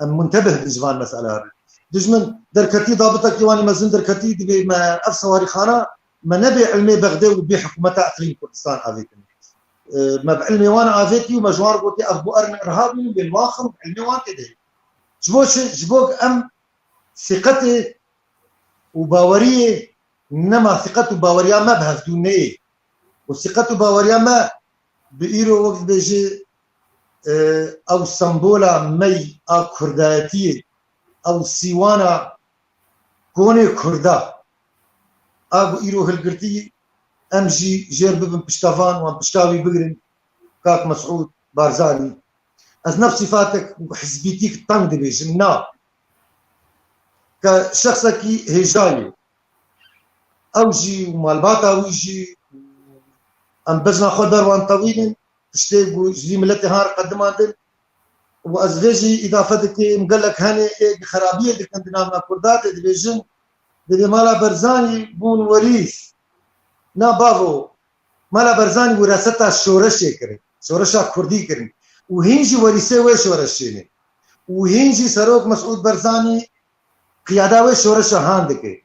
em muntebih bin ji van mesele re. Dijmin derketî, dabitekî wan mezin derketî, divê me ev sewarîxana me nebê ilmê Bexdê û bê hikûmeta Eqlîm Kurdistan avêtin. E, me bi ilmê wan avêtî û me ji wan re gotî ev bo erne irhabî û bên wan xin, ilmê wan tê de. Ji bo çi? Ji bo em sîqetê û baweriyê nema, sîqet û baweriya me bi hevdû neyê. Û sîqet û baweriya me bi îro wek dibêje, e, ew sembola me yî a kurdayetiyê, ew sîwana konê kurda a ku îro hilgirtî, em jî jêr bibin pişta van û em pişta wî bigirin, kak Mesûd Barzanî. Ez ne bi sîfatek hizbîtîk teng dibêjim, na. Ke şexsekî hêja ye. Ew jî û malbata wî jî, em bejna xwe ber wan tewînin, tiştê ku ji vî miletê han re qedimandin. Û ez vê jî îdafe dikim, gelek hene ê xerabiyê dikin di nav me Kurda tê dibêjin, dibê mala Berzanî bûn werîs. Na bavo, mala Berzanî wiraseta şoreşê kirin, şoreşa Kurdî kirin. Û hîn jî werîsê wê şoreşê ne. Û hîn jî Serok Mesûd Berzanî qiyada wê şoreşa han dike.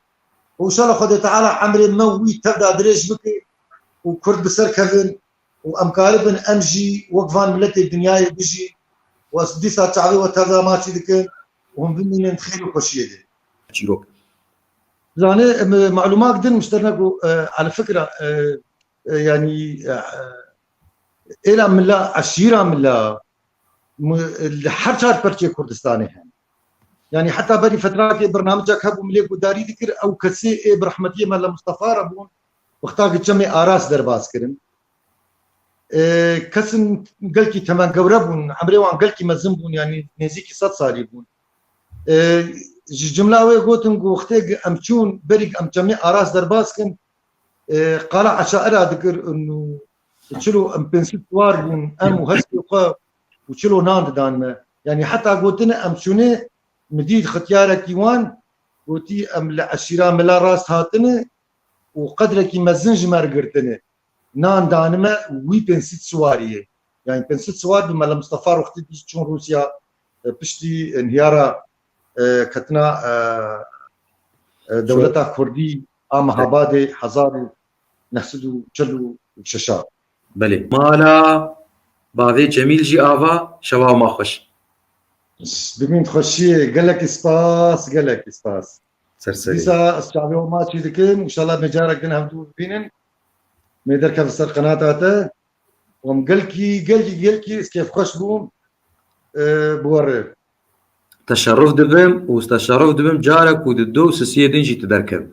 Û înşallah Xwedê Teala emrê me wî tev de dirêj bike û Kurd bi ser kevin û em karibin em jî wek van miletê dinyayê bijîn û ez dîsa çavê we tev de maçî dikim û hûn bimînin di xêr û xweşiyê de. Çîrok. Zanê, em, malumak din mişternek û, e, ala fikra, e, e, yanî, e, êla mila, eşîra mila, mu-, li her çar perçê Kurdistanê hene. Yanî heta berî fetrakê bernamicek hebû, milê guhdarî dikir, ew kesê ê bi rehmetiyê Mela Mustafa re bûn, wexta ki Çemê Aras derbas kirin. E, kesin gelkî temengewre bûn, emrê wan gelkî mezin bûn, yanî nêzîkî sed salî bûn. E, ji cimla wê gotin ku wextê ki em çûn, berî em Çemê Aras derbas kin, e, qala eşaira dikir û çilo em pênc sed siwar bûn, em û hespê xwe û çilo nan didan me. Yanî heta gotine em çûne, min dît xityarekî wan, gotî em li eşîra mila rast hatine û qedrekî mezin ji me re girtine. Nan danime wî pênc sed siwarî ye. Yanî pênc sed siwar bi Mela Mustafa Roxtî dî çûn Rûsya, e, piştî, e, nihiyara, e, ketina, e, e, dewleta Kurdî a Mehabadê hezar û neh sed û çil û şeş a. Belê. Mala bavê Cemîl jî ava, şeva ma xweş. Bimîn xweşiyê, gelekî spas, gelekî spas. Ser serî. Dîsa ez çavê we maçî dikim, înşallah me carek din hevdû bibînin. Me derkeve ser qenata te. Em gelkî, gelkî, gelkî ez kêfxweş bûm, e, bi we re. Teşerruf dibim û teşerruf dibim cara ku di du û sisiyê din jî tu derkevî.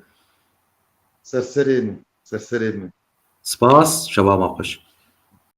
Ser serê min, ser serê min. Spas, şeva ma xweş.